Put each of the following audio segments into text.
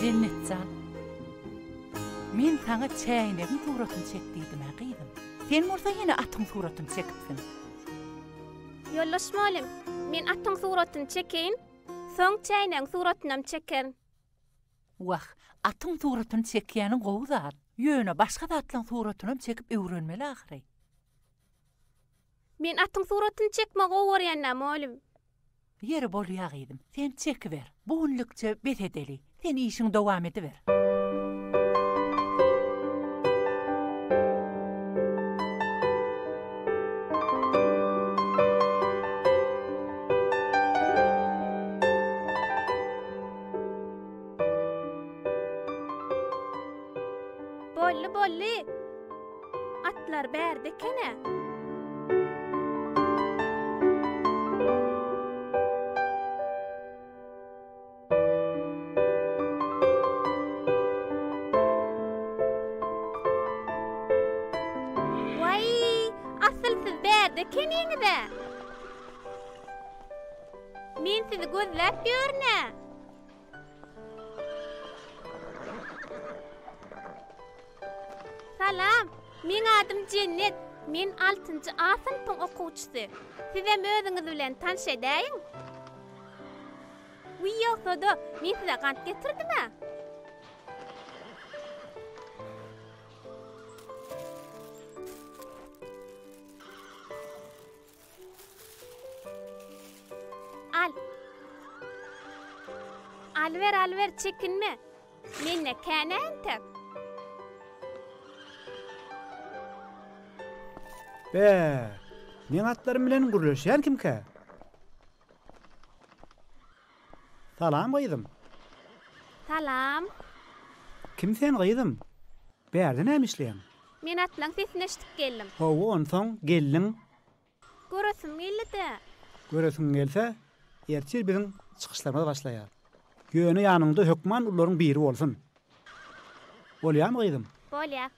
Jennet jan, men saňa çäýnegiň suratyny çek diýdim-ä, gyzym. Sen bolsa ýene atyň suratyny çekipsiň. Ýoldaş mugallym, men atyň suratyny çekeýin, soň çäýnegiň suratynam çekerin. Wah, atyň suratyny çekýäniň gowy zat. Ýöne başga zatlaň suratynam çekip öwrenmeli ahyry. Men atyň suratyny çekmegi gowy görýän-dä, mugallym. Ýeri bolýa gyzym, sen çekiber. Bu günlükçe bes edeli. Sen işiňi dowam ediber. Boldy, boldy. Atlar bärde eken-ä. Waý, asyl siz bärde ekeniňiz-ä. Men sizi gözläp ýörün-ä. Salam! Meň adym Jennet. Men altynjy A synpyň okuwçysy. Sizem özüňiz bilen tanyş edäýiň. Wiý, ýogsa-da, men size gant getirdim-ä. Al. Alyber, alyber, çekinme. Mende kän-ä entek. Be, meň atlarym bilen gürleşýän kimkä? Salam gyzym. Salam. Kim sen gyzym? Bärde näme işleýäň? Men atlaň sesini eşidip geldim. Hawa onsoň geldiň. Göresim geldi-dä. Göresiň gelse, ertir biziň çykyşlarymyz başlaýar. Ýöne ýanyňda hökman ulularyň biri bolsun. Bolýamy gyzym? Bolýa.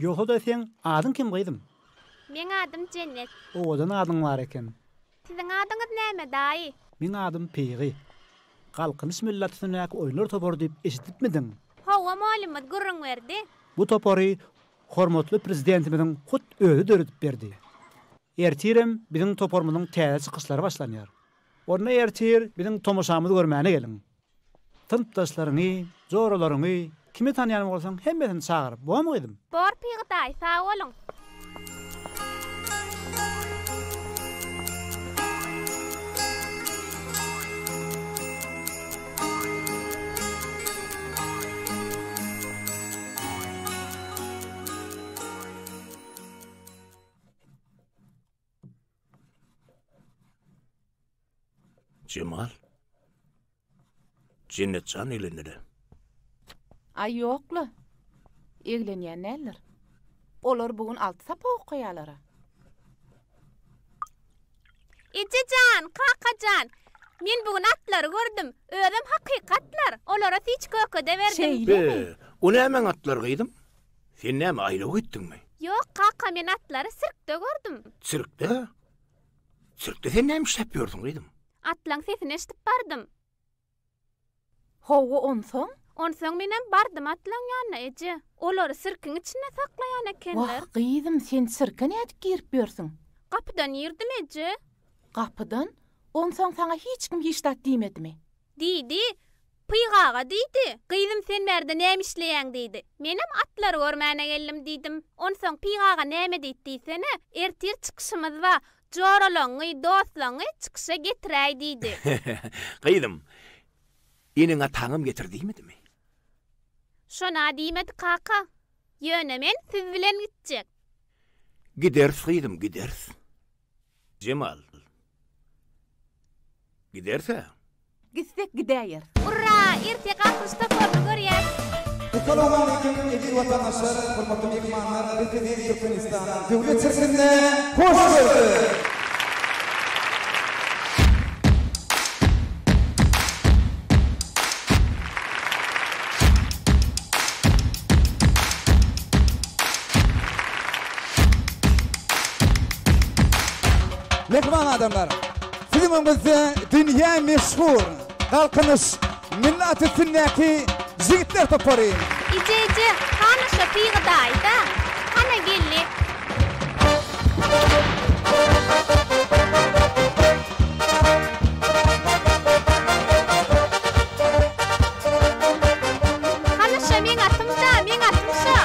Ýogsa-da seň adyň kim gyzym? Meň adym Jennet. Owadan adyň bar eken. Siziň adyňyz näme, daýy? Meň adym Pygy. Galkynyş milli at üstündäki oýunlar topary diýip eşidipmidiň? Hawa, mugallymyz gürrüň berdi. Bu topary hormatly Prezidentimiziň hut özi döredip berdi. Ertirem biziň toparymyzyň täze çykyşlary başlanýar. Onda ertir biziň tomaşamyzy görmäne geliň. Synpdaşlaryňy, joralaryňy, kimi tanýan bolsaň hemmesini çagyr, bormy gyzym? Bor Pygy daýy, sag boluň. Jemal. Jennetjan eglendiler. Aý ýok-la. Eglenýän däldir. Olar bu gün alty sapak okaýarlar-a. Eje jan, kaka jan, men bu gün atlary gördüm. Özem hakyky atlar. Olara süýç köke-de berdim. Şeýlemi? Be, o nämäň atlary gyzym? Sen näme aýlaw gitdiňmi? Ýok, kaka, men atlary sirkde gördüm. Sirkde? Sirkde sen näme işläp ýörsüň, gyzym? Atlaň sesini eşidip bardym. Hawa, onsoň? Onsoň menem bardym atlaň ýanyna, eje. Olary sirkiň içinde saklaýan ekenler. Wah, gyzym, sen sirke nädip girip ýörsüň? Gapydan girdim, eje. Gapydan? Onsoň saňa hiç kim hiç zat diýmedimi? Diýdi. Pyg aga diýdi. Gyzym sen bärde näme işleýäň diýdi. Menem atlary görmäne geldim diýdim. Onsoň Pyg aga näme diýdi diýsene, ertir çykyşymyz bar, joralaňňy, dostlaňňy çykyşa getiräý diýdi. Gyzym, eneň-ataňam getir diýmedimi? Şona diýmedi kaka. Ýöne men siz bilen gitjek. Gideris gyzym, gideris. Jemal. Gideris-ä. Gitsek gidäýeris. Urra! Ertir Galkynyş toparyny görýäs. Essalawmaleýkim eziz watandaşlar, hormatly myhmanlar, biz sizi Türkmenistanyň Döwlet sirkinde hoş gördük! Mähriban adamlar, siziň öňüňizde dünýä meşhur Galkynyş milli at üstündäki. Jigitler topary. Eje eje, hana şo Pygy daýy-da. Hana geldi. Hana şo meň atym-da, meň atym şo.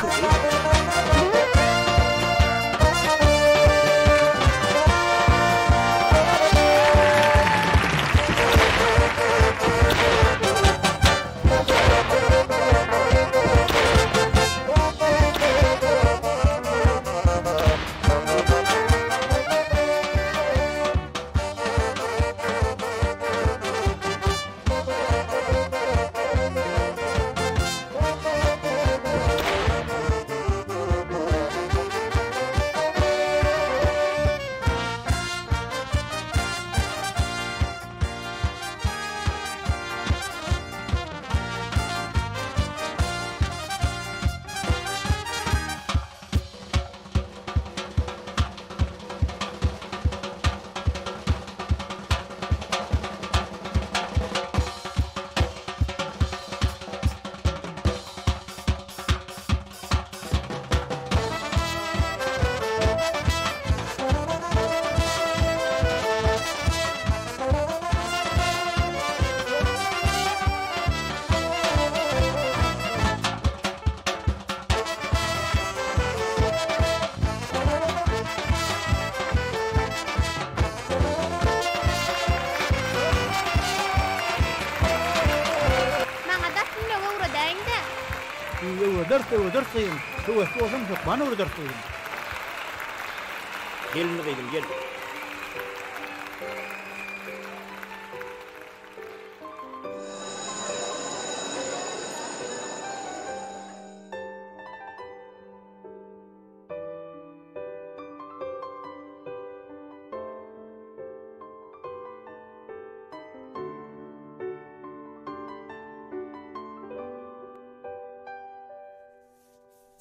Maňa-da tünnegi öwredäýiň-dä. Öwrederis, öwrederis gyzym. Höwesli bolsaň hökman öwrederis gyzym. Gel indi gyzym, gel.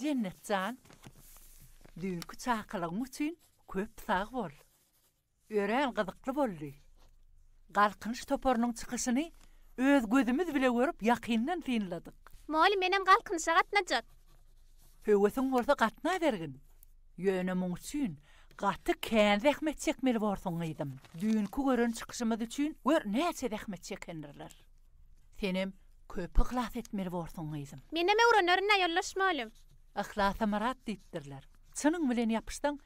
Jennet jan, düýnki çakylygyň üçin köp sag bol. Örän gyzykly boldy. Galkynyş toparynyň çykyşyny öz gözümiz bile görüp ýakyndan synladyk. Moly menem galkynyşa gatnajak. Höwesiň bolsa gatnabergin. Ýöne muň üçin gaty kän zähmet çekmeli borsuň gyzym. Düýnki gören çykyşymyz üçin gör näçe zähmet çekendirler. Senem köp yhlas etmeli borsuň gyzym. Menem öwrenerin-ä ýoldaş mugallym. Yhlasa myrat diýipdirler. Çynyň bilen ýapyşsaň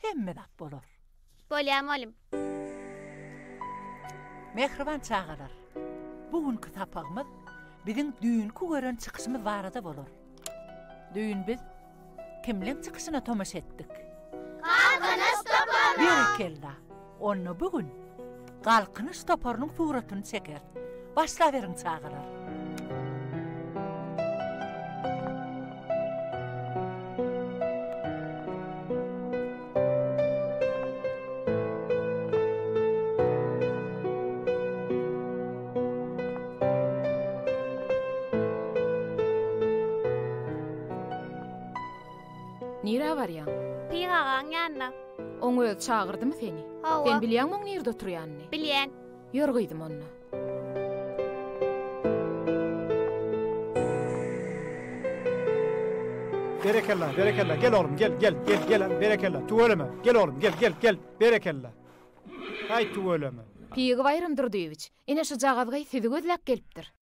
hemme zat bolar. Bolýa mugallym. Mähriban çagalar, bu günki sapagymyz biziň düýnki gören çykyşymyz barada bolar. Düýn biz kimleň çykyşyna tomaşa etdik? Galkynyş toparynyň! Berekella! Onda bu gün Galkynyş toparynyň suratyny çekeris. Başlaberiň çagalar. Nirä barýaň? Pyg agaň ýanyna. Oň özi çagyrdymy seni? Hawa. Sen bilýäňmi oň nirde oturýanyny? Bilýän. Ýör gyzym onda. Berekella, berekella, gel oglum, gel, gel, gel, gel, berekella, tüweleme, gel oglum, gel, gel, gel, berekella. Haý, tüweleme. Pygy Baýram Durdyýewiç, ine şu jagazgaý sizi gözläp gelipdir.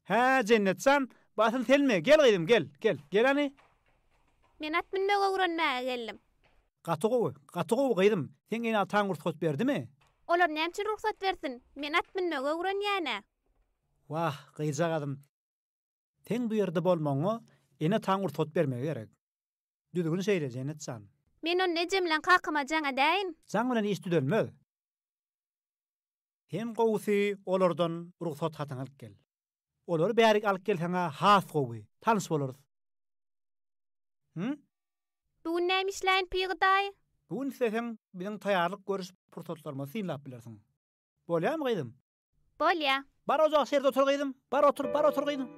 Hä, Jennet jan, bu asyl senmi? Gel gyzym, gel, gel, gel hany. Men at münmegi öwrenmäge geldim. Gaty gowy, gaty gowy gyzym. Seň ene-ataň rugsat berdimi? Olar näme üçin rugsat bersin? Men at münmegi öwrenýän-ä. Wah, gyzjagazym, seň bu ýerde bolmagyňa ene-ataň rugsat bermegi gerek. Düzgün şeýle, Jennet jan. Men onda ejem bilen kakama jaň edäýin. Jaň bilen iş düzelmez. Sen gowusy olardan rugsat hatyňy alyp gel. Olary bärik alyp gelseň-ä has gowy, tanyş bolarys. Hü? Bu gün näme işläýin Pygy daýy? Bu gün isleseň biziň taýýarlyk görüş pursatlarymyzy synlap bilersiň. Bolýamy gyzym? Bolýa. Bar ojak şerde otur gyzym. Bar otur, bar otur gyzym.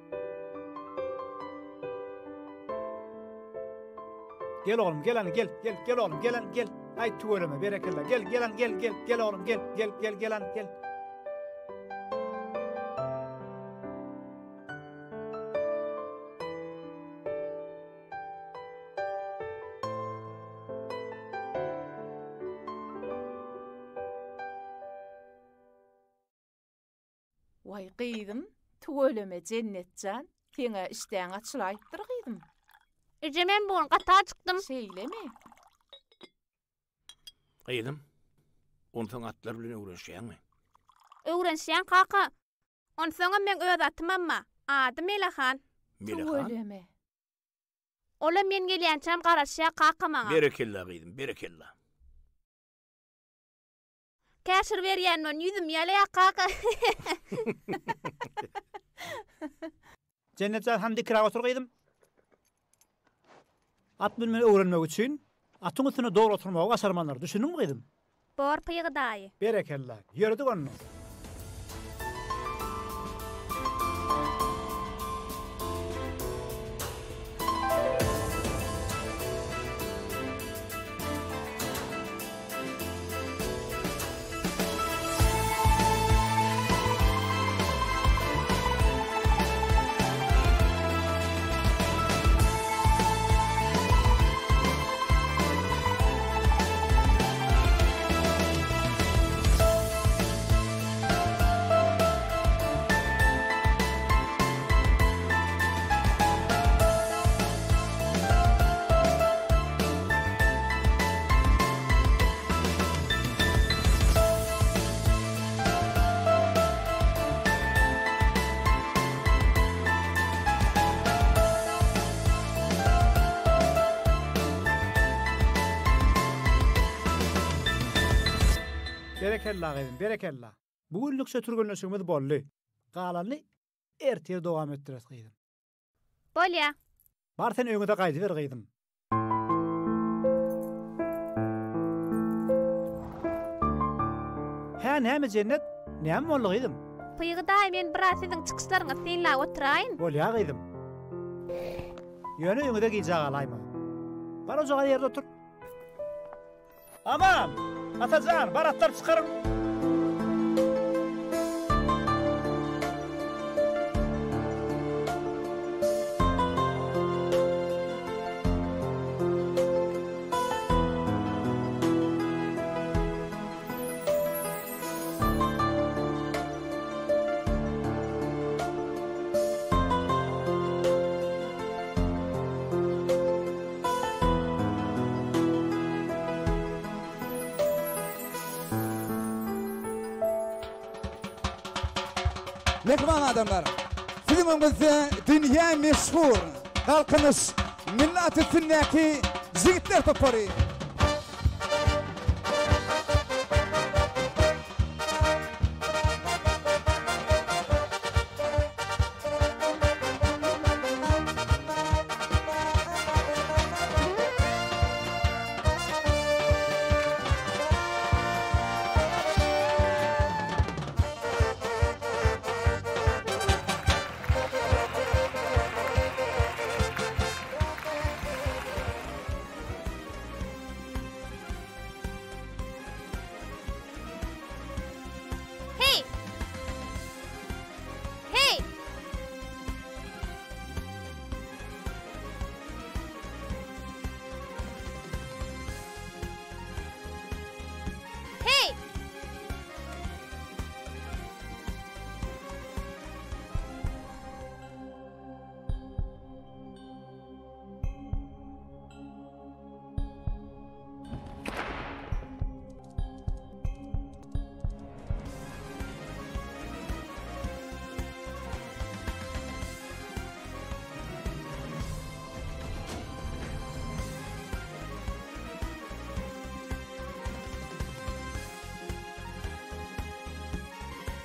Gel oglum, gel hany, gel, gel, gel oglum, gel hany, gel. Aý tüweleme, berekella. Gel, gel hany, gel, gel, gel oglum, gel, gel, gel, gel hany, gel. Waý gyzym, tüweleme Jennet jan, seň-ä işdäň açylaýypdyr gyzym. Eje men bu gün gaty ajykdym. Şeýlemi? Gyzym, onsoň atlar bilen öwrenişýäňmi? Öwrenişýän kaka. Onsoňam meň öz atymam bar. Ady Melehan. Melehan? Tüweleme. Olam men gelýänçäm garaşýar kaka maňa. Berekella gyzym, berekella. Käşir berýänden ýüzüm ýalaýar kaka. Jennet jan hany dikiräk otur gyzym. At münmegi öwrenmek üçin atyň üstünde dogry oturmagy başarmalydyr. Düşündiňmi gyzym? Bor Pygy daýy. Berekella. Ýöredik onda. Berekella gyzym, berekella. Bu günlükçe türgenleşigimiz boldy. Galanyny ertir dowam etdireris gyzym. Bolýa. Bar sen öýüňize gaýdyber gyzym. Hä näme Jennet? Näme boldy gyzym? Pygy daýy men biraz siziň çykyşlaryňyzy synlap oturaýyn. Bolýa gyzym. Ýöne öýüňize gijä galaýma. Bar ojagaz ýerde otur. Aman! Atajan, bar atlary çykaryň! Mähriban adamlar, siziň öňüňizde dünýä meşhur Galkynyş milli at üstündäki jigitler topary. Heý! Heý! Heý!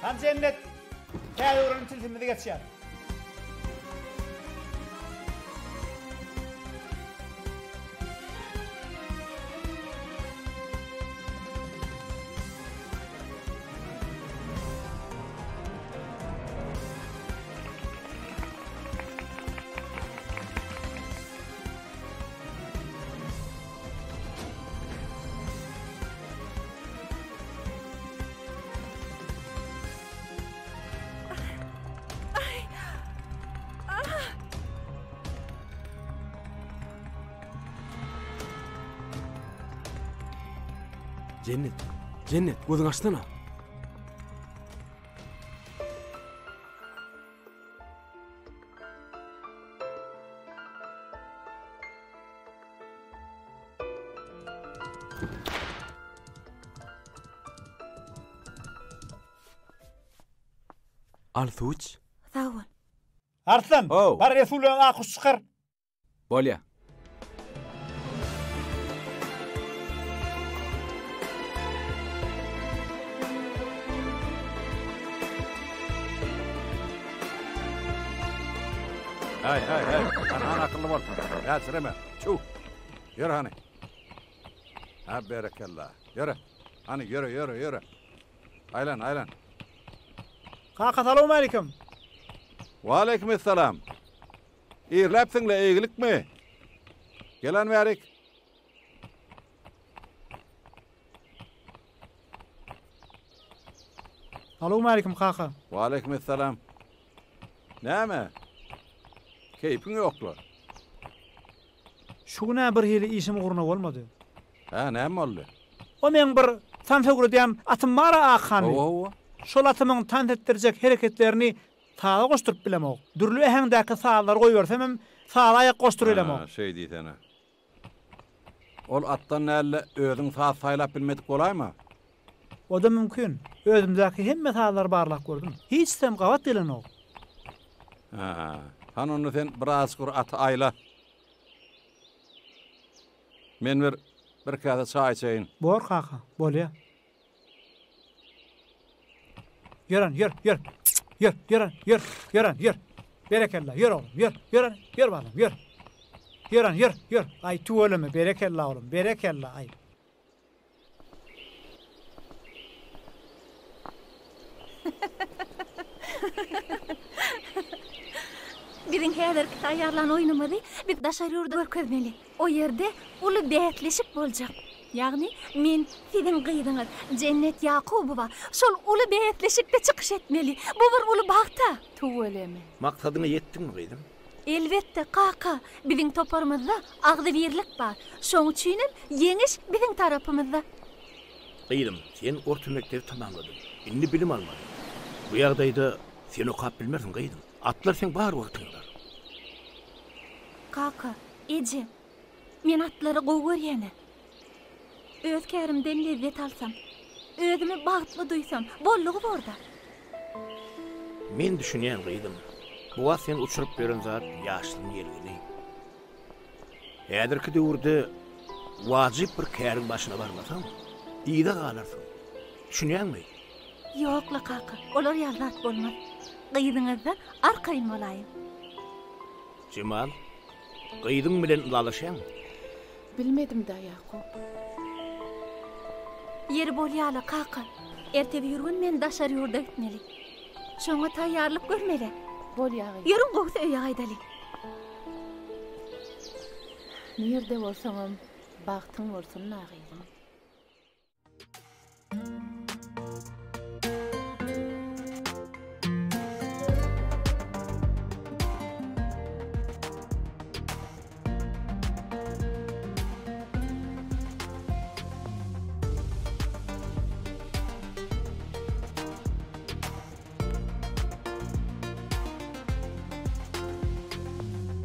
Hany Jennet, täze öwrenen tilsimimizi geçýär. Jennet, Jennet, gözüňi açsana. Al suw iç. Sag bol. Arslan, How. bar Resul bilen Akuş çykar. Bolýa. Häý, häý, häý, hany, hany akylly bol. Ýälçireme. Çuw. Ýör hany. Ha, berekella. Ýöre. Hany, ýöre, ýöre, ýöre. Aýlan, aýlan. Kaka, salowmalikim. Waleýkim essalam. Irläpsiň-le, eýgilikmi? Gel hany bärik. Salowmalikim, kaka. Waleýkim essalam. Näme? Keýpiň ýok-la. Şu gün-ä birhili işim ugruna bolmady. Hä, näme boldy? O meň bir tans öwredýän atym bar-a Akhan diýip. Hawa, hawa. Şol atymyň tans etdirjek hereketlerini saza goşduryp bilemok. Dürli äheňdäki sazlary goýbersemem, saza aýak goşdurybilemok. Hä, şeý diýsene. Ol atdan däl-de, özüň saz saýlap bilmedik bolaýma? O-da mümkin. Özümdäki hemme sazlary barlap gördüm. Hiçisem gabat gelenok. Hä, hany onda sen birazajyk bir aty aýla. Men bir bir käse çaý içeýin. Bor kaka, bolýa. Ýör hany, ýör, ýör. Ýör, ýör hany, ýör, ýör hany, ýör. Berekella, ýör oglum, ýör, ýör hany, ýör balam, ýör. Ýör hany, ýör, ýör. Aý, tüweleme, berekella oglum, berekella, aý. Biziň häzirki taýýarlan oýnumyzy biz daşary ýurda görkezmeli. O ýerde uly bäsleşik boljak. Ýagny men siziň gyzyňyz Jennet Ýakubowa şol uly bäsleşikde çykyş etmeli. Bu bir uly bagt-a! Tüweleme. Maksadyňa ýetdiňmi gyzym? Elbetde, kaka, biziň toparymyzda agzybirlik bar. Şoň üçinem ýeňiş biziň tarapymyzda. Gyzym, sen orta mekdebi tamamladyň. Indi bilim almaly. Bu ýagdaýda sen okap bilmersiň, gyzym. Atlar seň bar wagtyňy alar. Kaka, eje, men atlary gowy görýän-ä. Öz kärimden lezzet alsam, özümi bagtly duýsam, boldugy bor-da. Men düşünýän, gyzym. Bu wagt seni uçuryp ýören zat ýaşlygyň ýelgini. Häzirki döwürde wajyp bir käriň başyna barmasaň, yza galarsyň. Düşünýäňmi? Ýok-la, kaka, olar ýaly zat bolmaz. Gyzyňyzdan arkaýyn bolaýyň. Jemal, gyzyň bilen ylalaşýaňmy? Bilmedim-dä, Ýakup. Ýeri bolýa-la, kaka. Erte-birgün men daşary ýurda gitmeli. Şoňa taýýarlyk görmeli. Bolýa, gyzym. Ýörüň, gowusy öýe gaýdaly. Nirde bolsaňam, bagtyň bolsun-da, gyzym.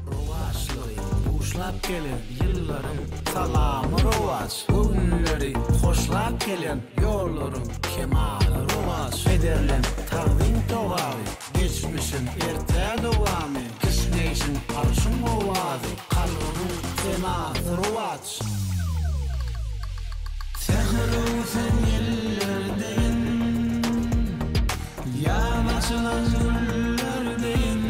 Rowaçlygy buşlap gelen ýyllaryň salamy rowaç, Göwünleri hoşlap gelen ýollaryň kemaly rowaç, Pederleň tagzym togaby, geçmişiň ertä dowamy, Kişňeýşiň arşyň owazy, kalbynyň senasy rowaç. Säher öwsen ýeller deýin, Ýaz açylan güller deýin,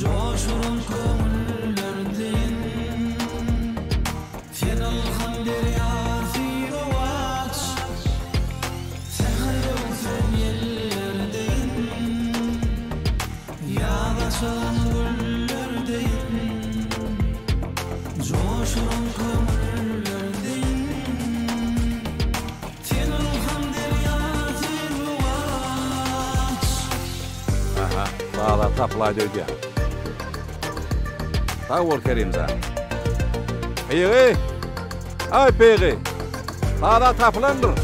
Joş uran köňüller deýin, Sen ylham derýasy rowaç. Säher öwsen ýeller deýin, Ýaz açylan güller deýin, Joş uran köňüller deýin, Sen ylham derýasy rowaç. Aha, bazar tapylaýdy öýdýän. Sag bol Kerimjan. Pygy! Aý Pygy! Bazar tapylandyr.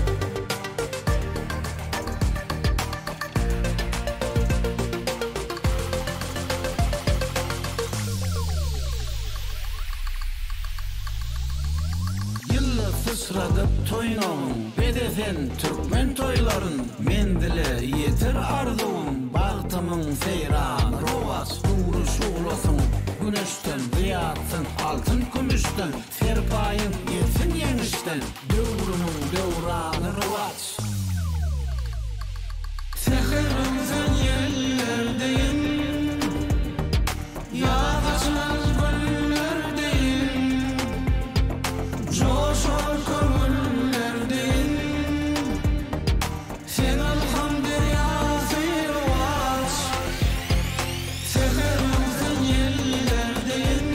Syçradyp toýnagyň, beze sen türkmen toýlaryn, Menzile ýeter arzuwym, bagtymyň seýrany rowaç. Nury şuglasyň güneşden, zyýatsyn altyn kümüşden, Serpaýyň ýetsin ýeňişden, döwrümiň döwrany rowaç. Säherim sen ýeller deýin, Ýaz açylan güller deýin, Joşan köňüller deýin, Sen ylham derýasy rowaç. Säherim sen ýeller deýin,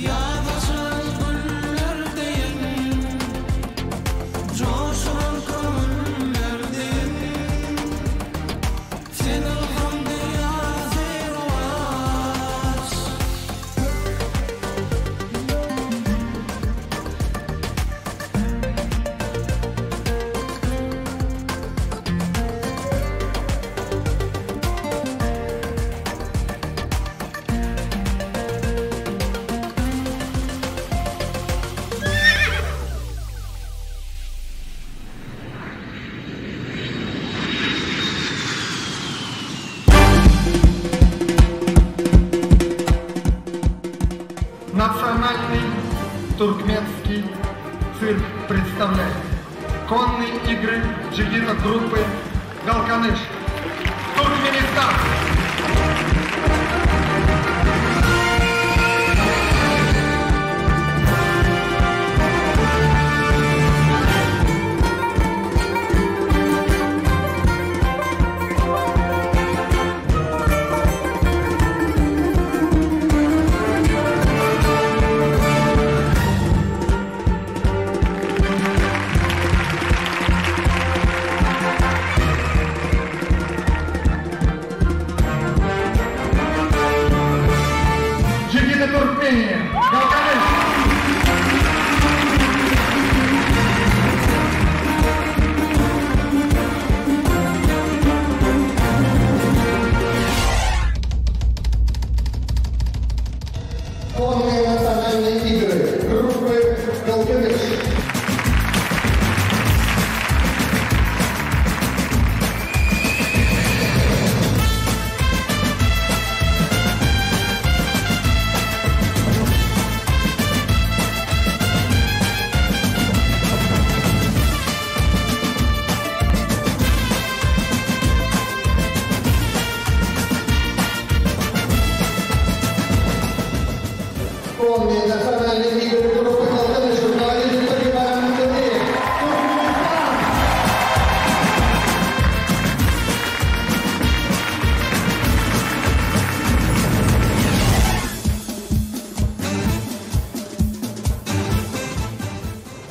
Ýaz açylan güller deýin, Joşan köňüller deýin, Sen ylham derýasy rowaç. Национальный туркменский цирк представляет конные игры джигитов группы Галканыш. Туркменистан! Джигиты Туркмении! Галканыш! Конные национальные игры группы Галканыш. Конные национальные игры группы Галканыш руководитель Тургибарам Муталиев. Туркменистан!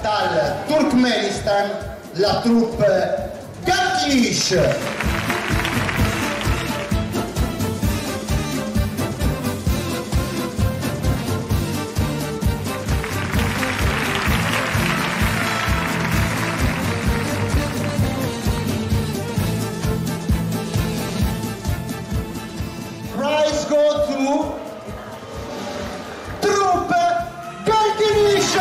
Dal Turkmenistan la troupe Galkinish. Prize go to troupe Galkinish.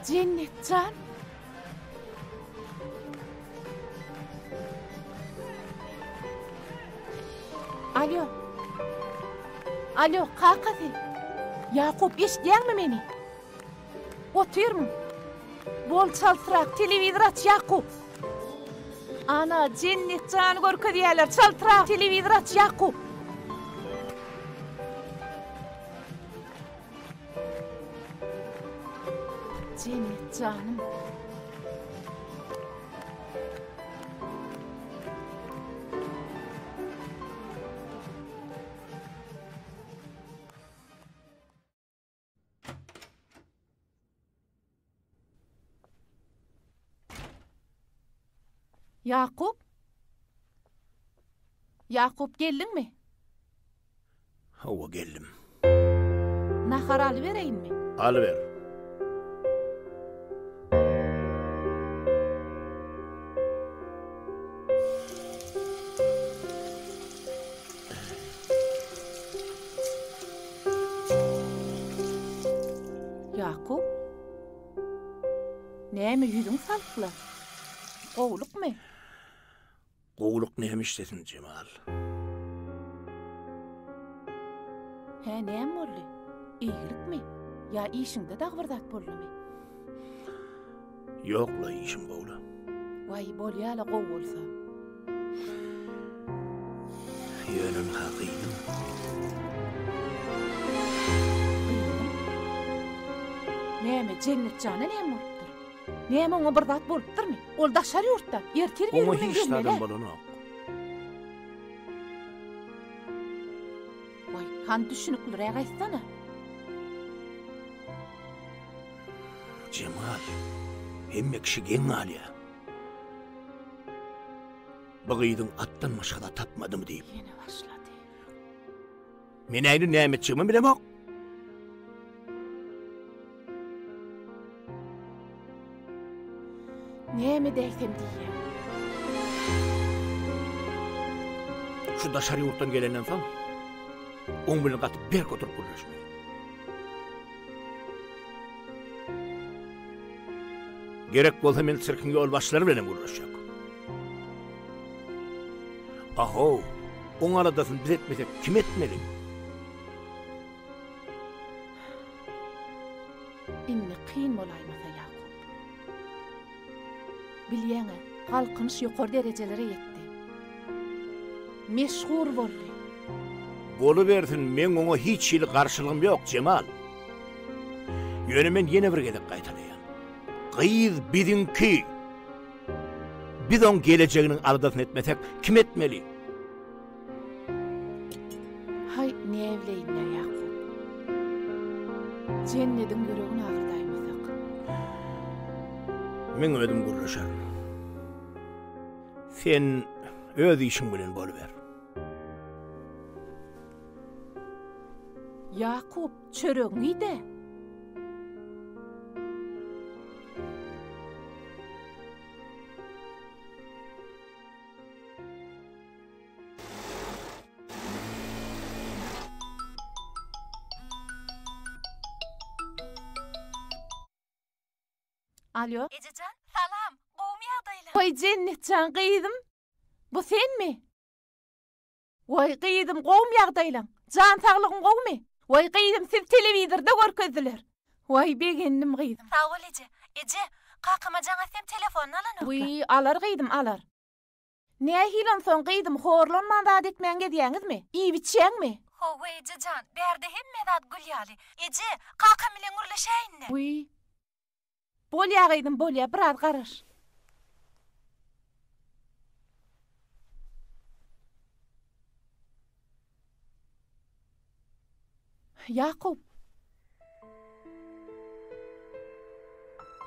Jennet jan. Alo. Alo, kakasy. Ýakup, eşidýäňmi meni? Otyrmyň? Bol çaltrak, telewizor aç, Ýakup. Ana, Jennet jany görkezýärler. Çaltrak, telewizor aç, Ýakup. Jennet janym. Ýakup? Ýakup geldiňmi? Hawa geldim. Nahar alybereýinmi? Alyber. Ýakup? Näme ýüzüň salykla? Gowulykmy? Gowulyk näme işlesin, Jemal? Hä, näme boldy? Eýgilikmi? Ýa işiňde dagy bir zat boldumy? Ýok-la, işim gowy-la. Waý, bolýa-la gowy bolsa. Ýöne ynha gyzym. Gyzym? Näme, Jennet jana näme bolupdyr? Näme oňa bir zat bolupdyrmy? Ol daşary ýurtda, ertir Oňa birigünem hiç zadam gelmeli. bolanok. Waý, hany düşünikliräk aýtsana. Jemal, hemme kişi geň galýar. Bu gyzyň atdan başga zat tapmadymy diýip. Ýene başlady. Men indi näme etjegimi bilemok. Näme edäýsem diýýän. Şu daşary ýurtdan gelenden soň, oň bilen gaty berk oturyp gürleşmeli. Gerek bolsa men sirkiň ýolbaşçylary bilen hem gürleşjek. Ahow, oň aladasyny biz etmesek, kim etmeli? Indi kyn bolaýmasa, Ýakup. Bilýäň-ä, Galkynyş ýokary derejelere ýetdi. Meşhur boldy. Bolubersin, meň oňa hiç hili garşylygym ýok, Jemal. Ýöne men ýene bir gezek gaýtalaýan. Gyz biziňki. Biz oň gelejeginiň aladasyny etmesek, kim etmeli? Haý, näbileýin-dä, Ýakup. Jennediň ýüregini agyrdaýmasak. Meň özüm gürleşerin. Sen öz işiň bilen boluber. Ýakup, çöregiňi iý-dä. Alýo. Ejejan, salam! Gowumy ýagdaýlar? Waý, Jennetjan gyzym, bu senmi? Waý, gyzym, gowumy ýagdaýlaň? Jan saglygyň gowumy? Waý, gyzym, sizi telewizorda görkezdiler. Waý, begendim gyzym. Sag bol eje. Eje, kakama jaň etsem telefonyny alanokla. Wiý, alar gyzym, alar. Nähili onsoň gyzym horlanman zat etmän gezýäňizmi? Iýip-içýäňmi? Hawa eje jan, bärde hemme zat gül ýaly. Eje, kakam bilen gürleşäýin-dä. Wiý. Bolýa gyzym, bolýa, biraz garaş. Ýakup!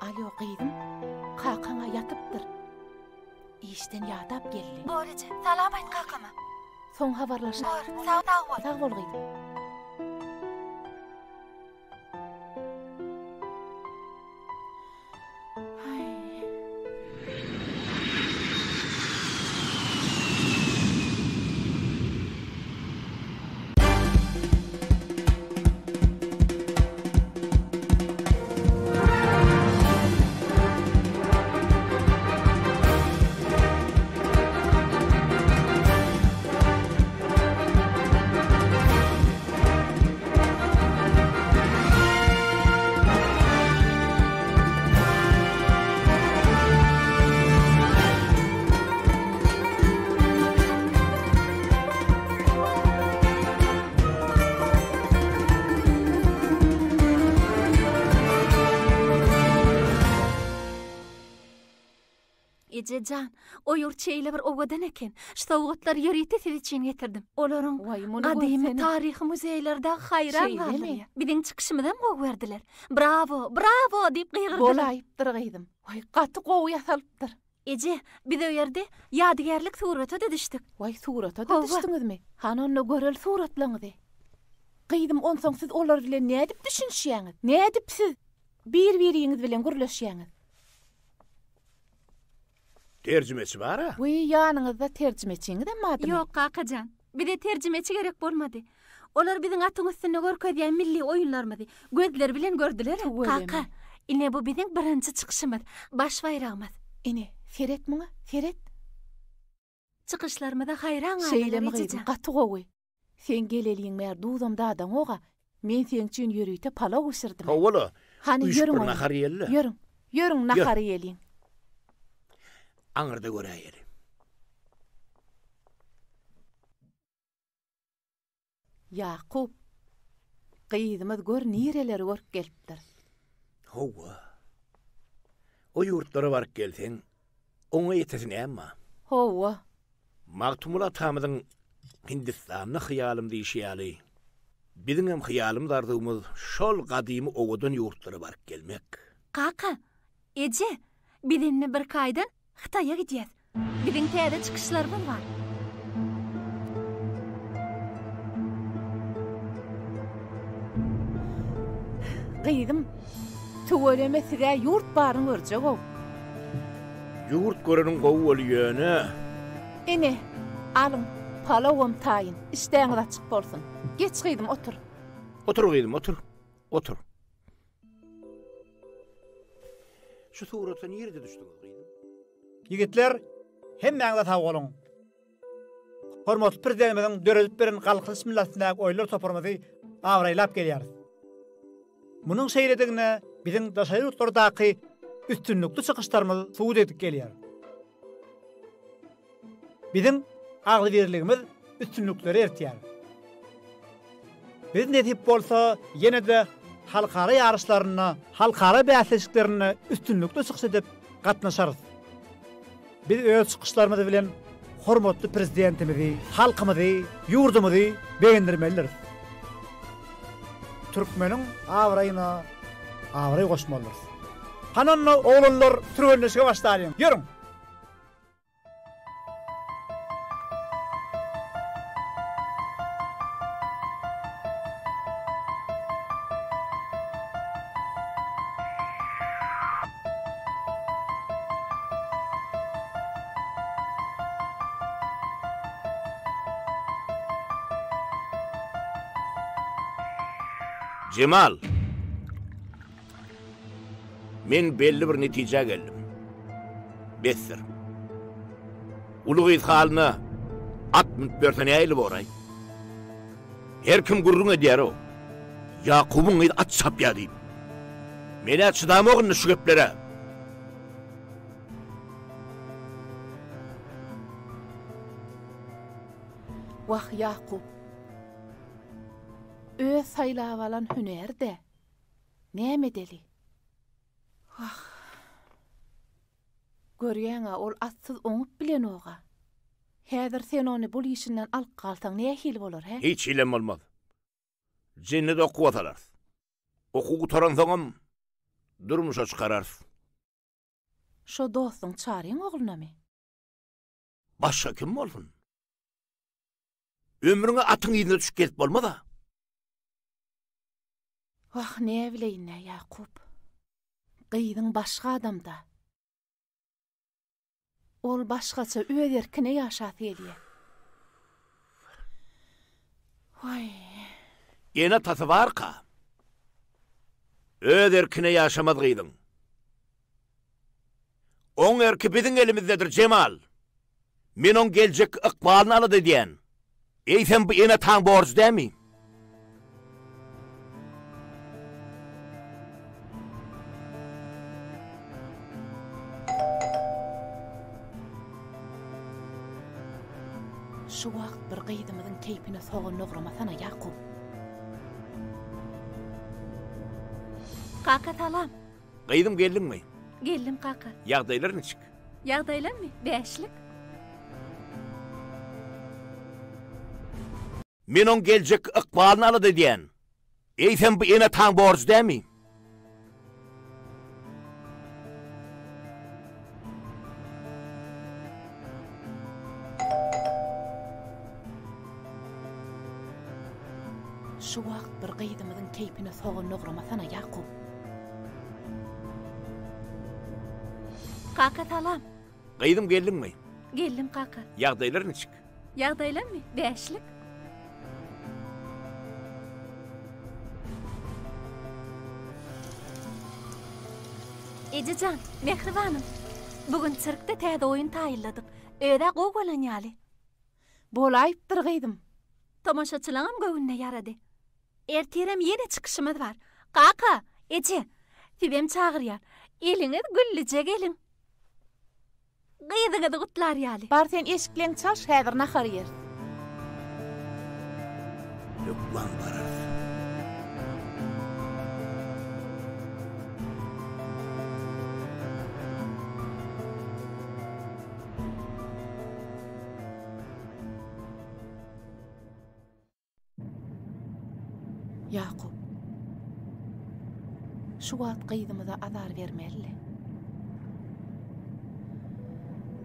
Alýo, gyzym, kakaň-a ýatypdyr. Işden ýadap geldi. Bor eje, salam aýt kakama. Soň habarlaşarys. Bor, sag bol. Sag bol gyzym. Eje jan, o ýurt şeýle bir owadan eken. Şu sowgatlary ýörite siz üçin getirdim. Olaryň Waý, muny gadymy görsene. taryhy muzeýleri dagy haýran Şeýlemi? galdyrýar. Biziň çykyşymyzam gowy gördüler. Brawo, brawo diýip gygyrdylar. Bolaýypdyr gyzym. Waý, gaty gowy ýasalypdyr. Eje, biz o ýerde ýadygärlik surata-da düşdük. Waý, surata-da Hawa. düşdüňizmi? Hany onda göreli suratlaryňyzy. Gyzym, onsoň siz olar bilen nädip düşünişýäňiz? Nädip siz bir-biriňiz bilen gürleşýäňiz? Terjimeçi bar-a? Wiý, ýanyňyzda terjimeçiňizem bardymy? Ýok, kaka jan. Bize terjimeçi gerek bolmady. Olar biziň atyň üstünde görkezýän milli oýunlarymyzy gözleri bilen gördüler. Tüweleme. Kaka, ine bu biziň birinji çykyşymyz, baş baýragymyz. Ine, seret muňa, seret. Çykyşlarymyza haýran galdylar, Şeýlemi eje gyzym, jan. gaty gowy. Seň geleliň bäri duzam dadaňok-a. Men seň üçin ýörite palaw bişirdim. Hawa-la, Hany, üýşüp ýörüň bir onda. nahar iýeli-le. Ýörüň, ýörüň Ýör. nahar iýeliň. Aňyrda göräýeli. Ýakup, gyzymyz gör nireleri görüp gelipdir. Hawa. O ýurtlara baryp gelseň, oňa ýetesi näme bar? Hawa. Magtymguly atamyzyň Hindistanda hyýalym diýşi ýaly, biziňem hyýalymyz-arzuwymyz şol gadymy owadan ýurtlara baryp gelmek. Kaka, eje, biz indi birki aýdan Hytaýa gidýäs. Biziň täze çykyşlarymyz bar. Gyzym, tüweleme siz-ä ýurt baryny görjeg-ow. Ýurt göreniň gowy bol ýöne. Ine, alyň, palawam taýyn. Işdäňiz açyk bolsun. Geç gyzym, otur. Otur gyzym, otur. Otur. Şu surata nirede düşdüňiz gyzym? Ýigitler, hemmäňize sag boluň. Hormatly Prezidentimiziň döredip beren Galkynyş milletindäki oýunlar toparymyzy abraýlap gelýäris. Munuň şeýledigine biziň daşary ýurtlardaky üstünlikli çykyşlarymyz subut edip gelýär. Biziň agzybirligimiz üstünliklere eltýär. Biz nesip bolsa ýene-de halkara ýaryşlarynda, halkara bäsleşiklerinde üstünlikli çykyş edip gatnaşarys. Biz öz çykyşlarymyz bilen hormatly Prezidentimizi, halkymyzy, ýurdumyzy begendirmelidiris. Türkmeniň abraýyna abraý goşmalydyrys. Hany onda oglanlar türgenleşige başlalyň. Ýörüň! Jemal! Men belli bir netijä geldim. Besdir. Uly gyz halyna at münüp ýörse nähili boraý? Her kim gürrüň edýär-ow. Ýakubyň gyzy at çapýar diýip. Men-ä çydamok indi şu geplere. Wah, Ýakup. Öz saýlap alan hünäri-dä. Näme edeli? Wah. Görýäň-ä, ol atsyz oňup bilenog-a. Häzir sen ony bul işinden alyp galsaň nähili bolar, hä? Hiç hilem bolmaz. Jennede okuwa salarys. Okuw gutaransoňam durmuşa çykararys. Şo dostuň Çaryň oglunamy? Başga kim bolsun? Ömrüňe atyň yzyna düşüp gezip bolmaz-a. Wah, näbileýin-dä, Ýakup. Gyzyň başga adamda. Ol başgaça öz erkine ýaşasy gelýä. Waý. Ene-atasy barka, öz erkine ýaşamaz gyzyň. Oň erki biziň elimizdedir, Jemal. Men oň geljekki ykbalyny alada edýän. Eýsem bu ene-ataň borjy dälmi? Şu wagt bir gyzymyzyň keýpine sogan dogramasana, Ýakup. Kaka salam. Gyzym geldiňmi? Geldim kaka. Ýagdaýlar niçik? Ýagdaýlarmy? Bäşlik. Men oň geljekki ykbalyny alada edýän. Eýsem bu ene-ataň borjy dälmi? Şu wagt bir gyzymyzyň keýpine sogan dogramasana, Ýakup. Kaka salam. Gyzym geldiňmi? Geldim kaka. Ýagdaýlar niçik? Ýagdaýlarmy? Bäşlik. Eje jan, mähribanym. Bu gün sirkde täze oýun taýynladyk. Öz-ä gowy bolan ýaly. Bolaýypdyr gyzym. Tomaşaçylaňam göwnüne ýarady. Ertirem ýene çykyşymyz bar. Kaka, eje, sizem çagyrýan. Eliňiz güllüje geliň. Gyzyňyzy gutlar ýaly. Bar sen eşikleňi çalş häzir nahar iýeris. Hökman bararys. Ýakup. Şu wagt gyzymyza azar bermeli-le.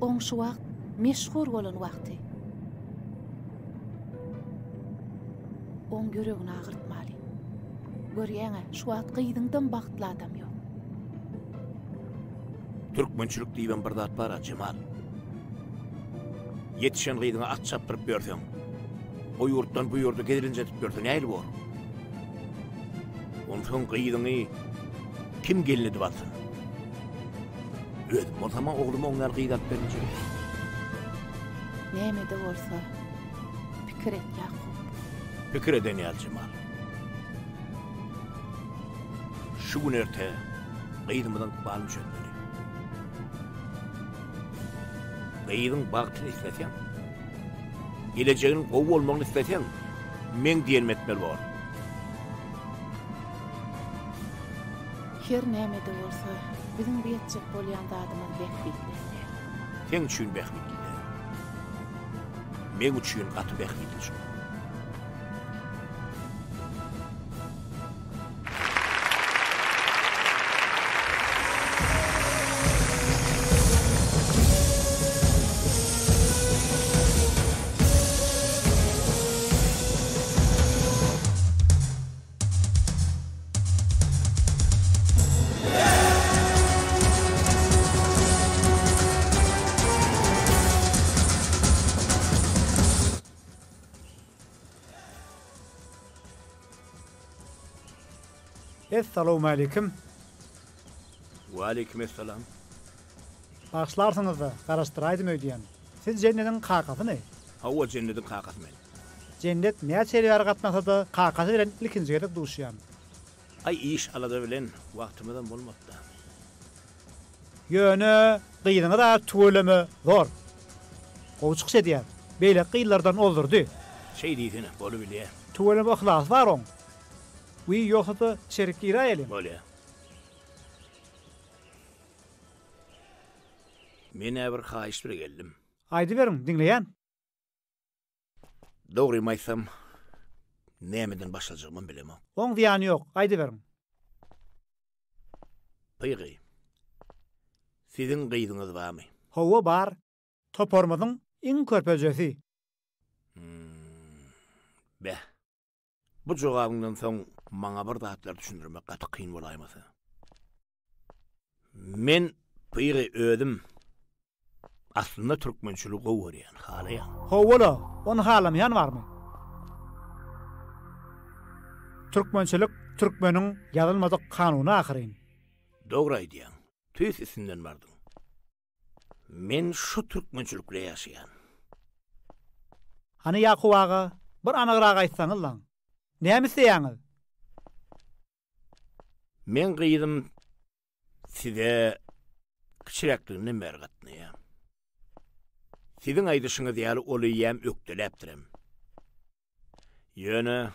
Oň şu wagt meşhur bolan wagty. Oň ýüregini agyrtmaly. Görýäň-ä, şu wagt gyzyňdan bagtly adam ýok. Türkmençilik diýibem bir zat bar-a, Jemal. Ýetişen gyzyňa at çapdyryp ýörseň, o ýurtdan bu ýurda gezelenç edip ýörse nähili bor? Onsoň gyzyňy kim gelin edip alsyn? Özüm bolsam-a ogluma oň ýaly gyz alyp bermejek. Näme-de bolsa, pikir et, Ýakup. Pikir eden ýaly, Jemal. Şu gün erte gyzymyzyň ykbalyny çözmeli. Gyzyň bagtyny isleseň, gelejeginiň gowy bolmagyny isleseň, meň diýenimi etmeli bor. Her näme-de bolsa, biziň bu etjek bolýan zadymyz bähbitli däl. Seň üçin bähbitli däl. Meň üçin gaty bähbitli şol. Essalawmaleýkim. Waleýkim essalam. Bagyşlarsyňyzda, garaşdyraýdym öýdýän. Siz Jennediň kakasymy? Hawa, Jennediň kakasy men. Jennet näçe ýyl bäri gatnasa-da, kakasy bilen ilkinji gezek duşýan. Aý, iş-alada bilen wagtymyzam bolmady-da. Ýöne gyzyňyz-a tüweleme zor. Gowy çykyş edýär. Beýleki gyzlardan ozdurdy. Şeý diýsene, bolubilýä. Tüweleme yhlasy bar oň. Wiý, ýogsa-da içerik giräýeliň. Bolýa. Men-ä bir haýyş bile geldim. Aýdyberiň, diňleýän. Dogrymy aýtsam, nämeden başlajagymam bilemok. Oň zyýany ýok, aýdyberiň. Pygy, siziň gyzyňyz barmy? Hawa, bar. Toparymyzyň iň körpejesi. Hum, beh. Bu jogabyňdan soň maňa bir zatlar düşündirmek gaty kyn bolaýmasa. Men Pygy özüm aslynda türkmençiligi gowy görýän, halaýan. Hawa-la, ony halamaýan barmy? Türkmençilik türkmeniň ýazylmadyk kanuny ahyryn. Dogry aýdýaň, tüýs üstünden bardyň. Men şu türkmençilik bile ýaşaýan. Hany Ýakup aga, bir anygrak aýtsaňyzlaň. Näme isleýäňiz? Meň gyzym size kiçiräkliginden bäri gatnaýar. Siziň aýdyşyňyz ýaly ol eýýäm ökdeläpdirem. Ýöne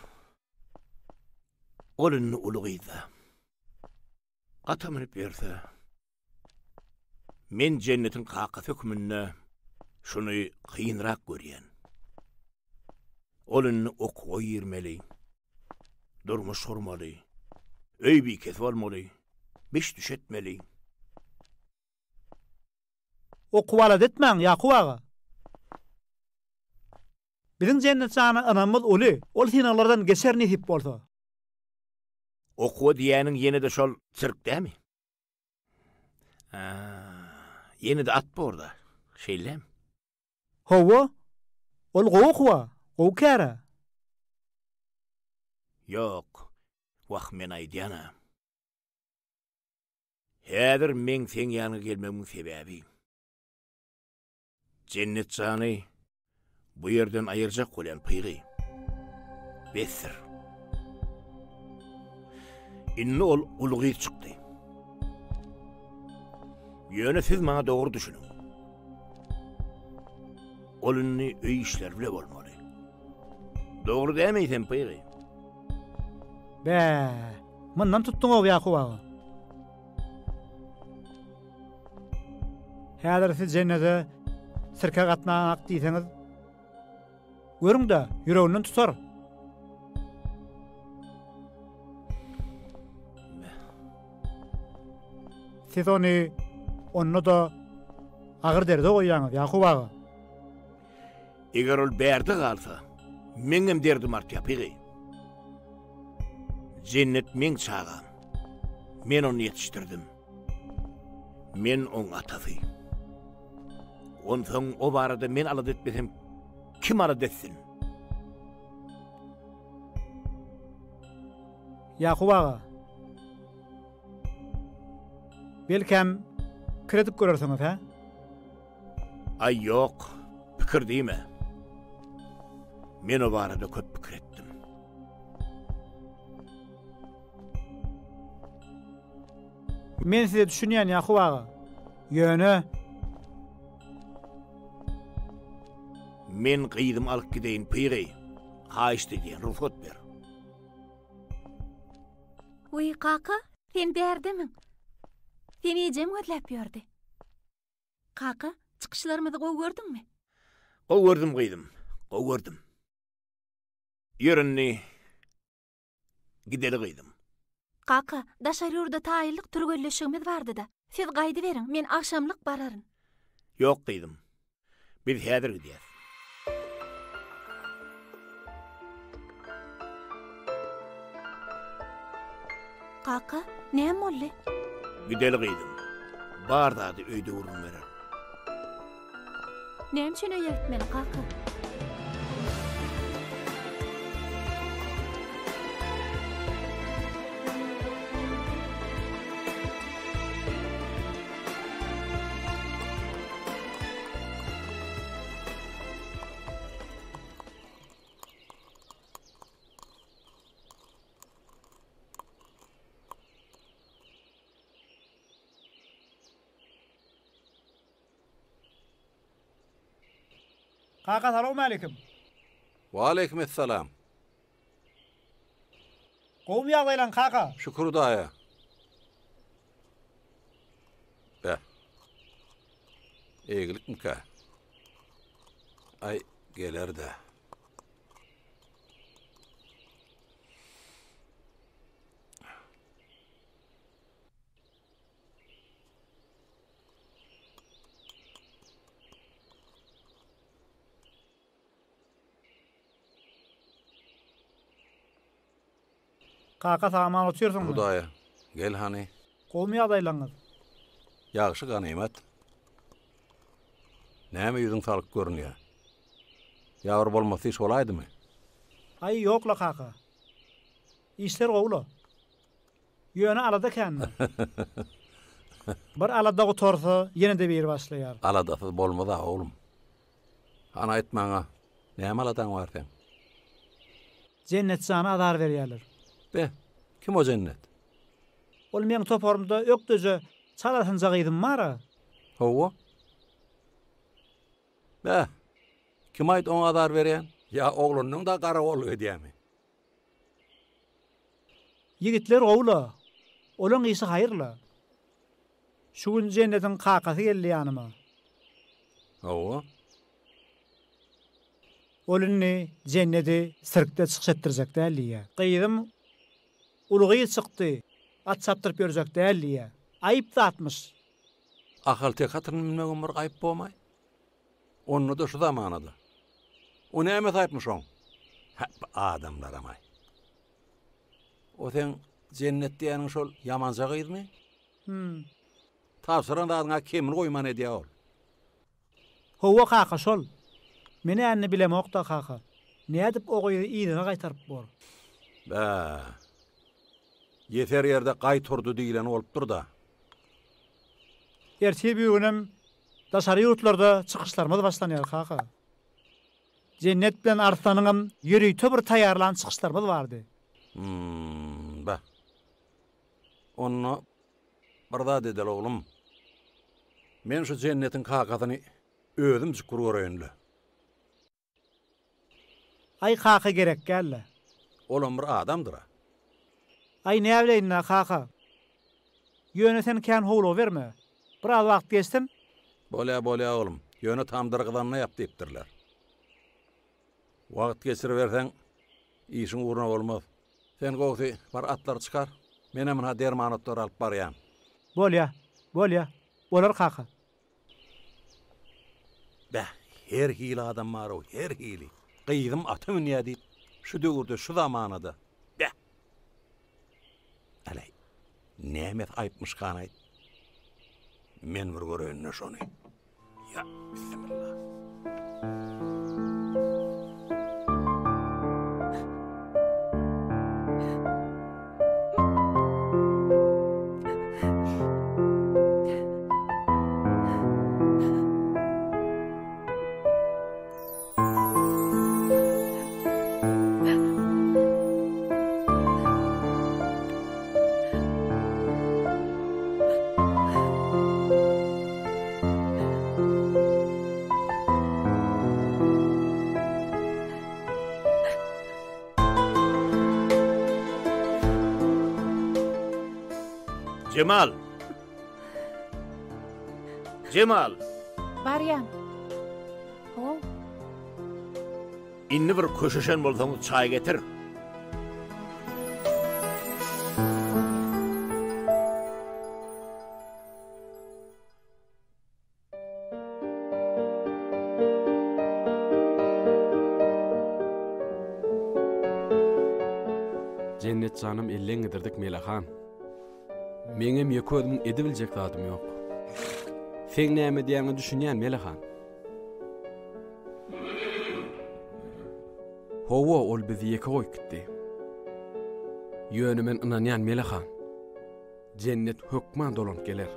ol indi uly gyz-da. Gata münüp ýörse. Men Jennetiň kakasy hökmünde şuny kynrak görýän. Ol indi okuwa girmeli, durmuş gurmaly, öý bikesi bolmaly, biş-düş etmeli. Okuw alada etmäň, Ýakup aga. Biziň Jennet jana ynamymyz uly, ol synaglardan geçer nesip bolsa. Okuwa diýýäniň ýene-de şol sirk dämi? Ýene-de at bor-da, şeýlemi? Hawa, ol gowy okuw-a, gowy kär-ä. Ýok, wah men aýdýan-a. Häzir meň seň ýanyňa gelmegimiň sebäbi, Jennet jany bu ýerden aýyrjak bolýan Pygy. Besdir. Indi ol uly gyz çykdy. Ýöne siz maňa dogry düşüniň. Ol indi öý işleri bile bolmaly. Dogry dälmi eýsem Pygy? Bä, mundan tutduň-ow Ýakup aga. Häzir siz jennete sirke gatnaňak diýseňiz, görüň-de, ýüreginden tutar. Siz ony onda-da agyr derde goýýaňyz, Ýakup aga. Eger ol bärde galsa, meňem derdim artýar, Pygy. Jennet meň çagam. Men ony ýetişdirdim. Men oň atasy. Onsoň o barada men alada etmesem, kim alada etsin? Ýakup aga. Belkäm, pikir edip görersiňiz, hä? Aý ýok, pikir diýme. Men o barada köp pikir etdim. Men size düşünýän Ýakup aga. Ýöne. Men gyzymy alyp gideýin Pygy. Haýyşt edýän, rugsat ber. Wiý, kaka, sen bärdemiň? Seni ejem gözläp ýördi. Kaka, çykyşlarymyzy gowy gördüňmi? Gowy gördüm gyzym, gowy gördüm. Ýör indi, gideli gyzym. Kaka, daşary ýurda taýynlyk türgenleşigimiz bardy-da. Siz gaýdyberiň, men agşamlyk bararyn. Ýok gyzym, Biz häzir gidýäs. Kaka, näme boldy? Gideli gyzym. Bar zady öýde gürrüň bererin. Näme üçin öýe gitmeli, kaka? Kaka salowmaleýkim. Waleýkim essalam. Gowumy ýagdaýlaň kaka? Şükür Hudaýa. Beh. Eýgilikmikä? Aý, geler-dä. Kaka sag-aman otyrsyňmy? Hudaýa, gel hany. Gowumy ýagdaýlaryňyz? Ýagşy ganymat. Näme ýüzüň salyk görünýä? Ýa bir bolmasy iş bolaýdymy? Aý, ýok-la kaka. Işler gowy-la. Ýöne alada kän-de. Bir alada gutarsa, ýene-de biri başlaýar. Aladasyz bolmaz-a, oglum. Hany aýt maňa, näme aladaň bar seň? Jennet jana azar berýärler. Be, kim o Jennet? Ol meň toparymda ökdeje çalasynja gyzym bar-a. Hawa. Be, kim aýt oňa azar berýän? Ýa oglanyň-da garagolluk edýämi? Ýigitler gowy-la. Olaň işi haýyr-la. Şu gün Jennetiň kakasy geldi ýanyma. Hawa. Ol indi Jenneti sirkde çykyş etdirjek däl diýýär. Gyzym uly gyz çykdy, at çapdyryp ýörjek däl diýýär. Aýyp zatmyş. Ahalteke atyny münmegem bir aýyp bomaý. Onda-da şu zamanada. O näme saýypmyş oň? Hä, bu adamlaram-aý. O seň Jennet diýýäniň şol ýamanja gyzmy? Hüm. Tabşyran zadyňa kemini goýman edýär ol. Howwa kaka şol. Men-ä indi bilemok-da kaka. Nädip o gyzy yzyna gaýtaryp bor? Bä. Ýeser ýerde gaý turdy diýleni bolupdyr-da. Ertir-birgünem daşary ýurtlarda çykyşlarymyz başlanýar kaka. Jennet bilen Arslanyňam ýörite bir taýýarlan çykyşlarymyz bardy. Hum, bä. Onda bir zat edeli oglum. Men şu Jennetiň kakasyny özümjik bir göreýin-le. Aý kaka gerekgäl-le. Olam bir adamdyr-a. Aý näbileýin-dä kaka. Ýöne sen kän howlugyberme. Biraz wagt geçsin. Bolýa, bolýa oglum. Ýöne tamdyr gyzanda ýap diýipdirler. Wagt geçiriberseň, işiň ugruna bolmaz. Sen gowusy, bar atlary çykar. Menem ynha derman otlary alyp barýan. Bolýa, bolýa. Bolar kaka. Bäh, her hili adam bar-ow, her hili. Gyzym ata münýä diýip, şu döwürde, şu zamanada. Bäh! Äleý, nämesi aýypmyşkanaýt? Men bir göreýin-le şony. Ýa, bissimilla. Jemal! Jemal! Barýan. How. Indi bir köşeşen bolsaňyz çaý getir. Jennet janam elleň gidirdik Melehan. Meňem ýeke özümiň edibiljek zadym ýok. Seň näme diýýäňe düşünýän Melehan. Hawa, ol bizi ýeke goýup gitdi. Ýöne men ynanýan Melehan. Jennet hökman dolanyp geler.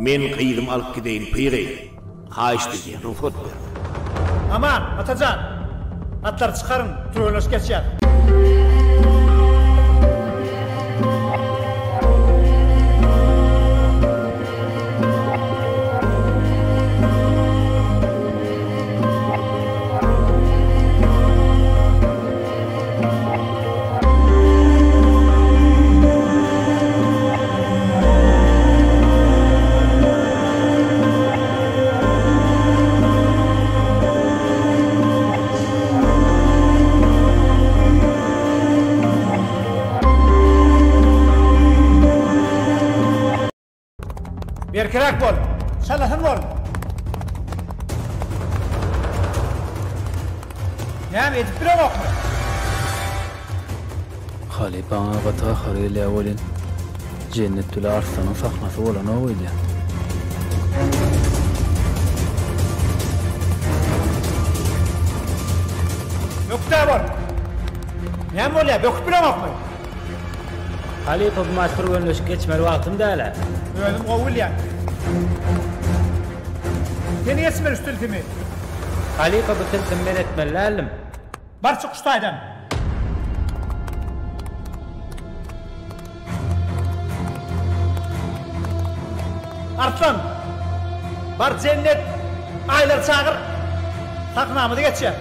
Men gyzymy alyp gideýin Pygy. Haýyşt edýän, rugsat ber. Aman, Atajan! Atlary çykaryň, türgenleşik geçýäs. Berkiräk bol! Çalasyn bol! Näme edip bileňokmy? Halypaňa gaty gahary gelýär welin, Jennet bile Arslanyň sahnasy bolanok öýdýän. Ökde bol! Näme bolýar, böküp bileňokmy? Halypa bu maç türgenleşik geçmeli wagtym dälä. Özüm gowy bilýän. Sen geçmeli şu tilsimi. Halypa bu tilsimi men etmeli däldim. Bar çyk şu taýdan. Arslan! Bar Jennet, Aýlary çagyr. Sahnamyzy geçýär.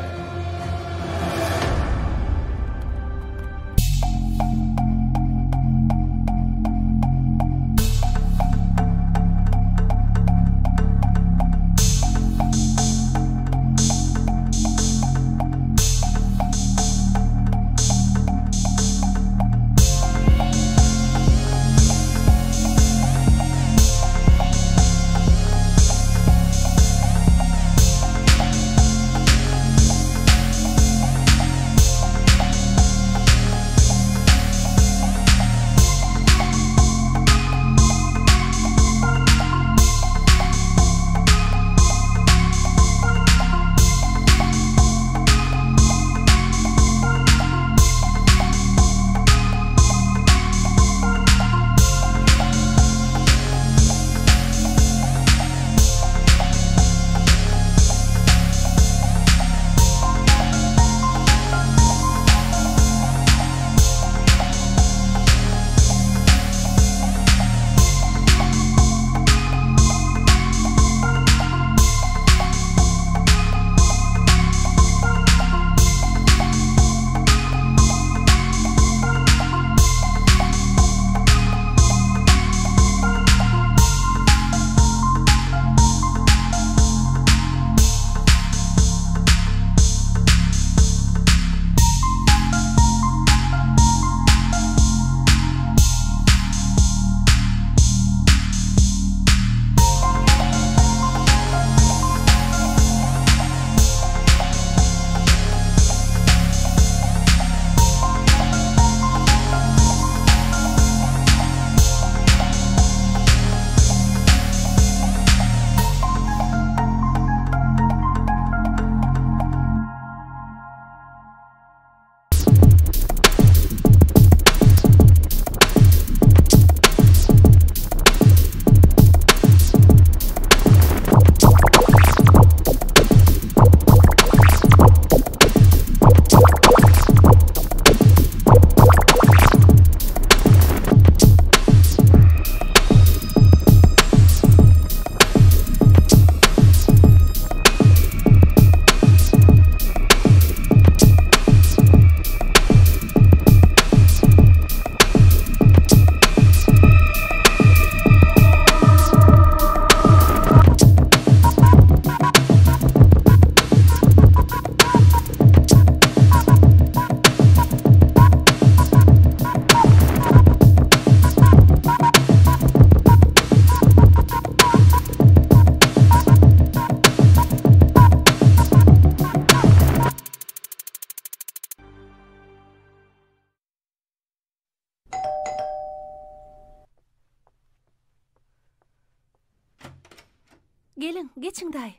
Geliň, geçiň daýy.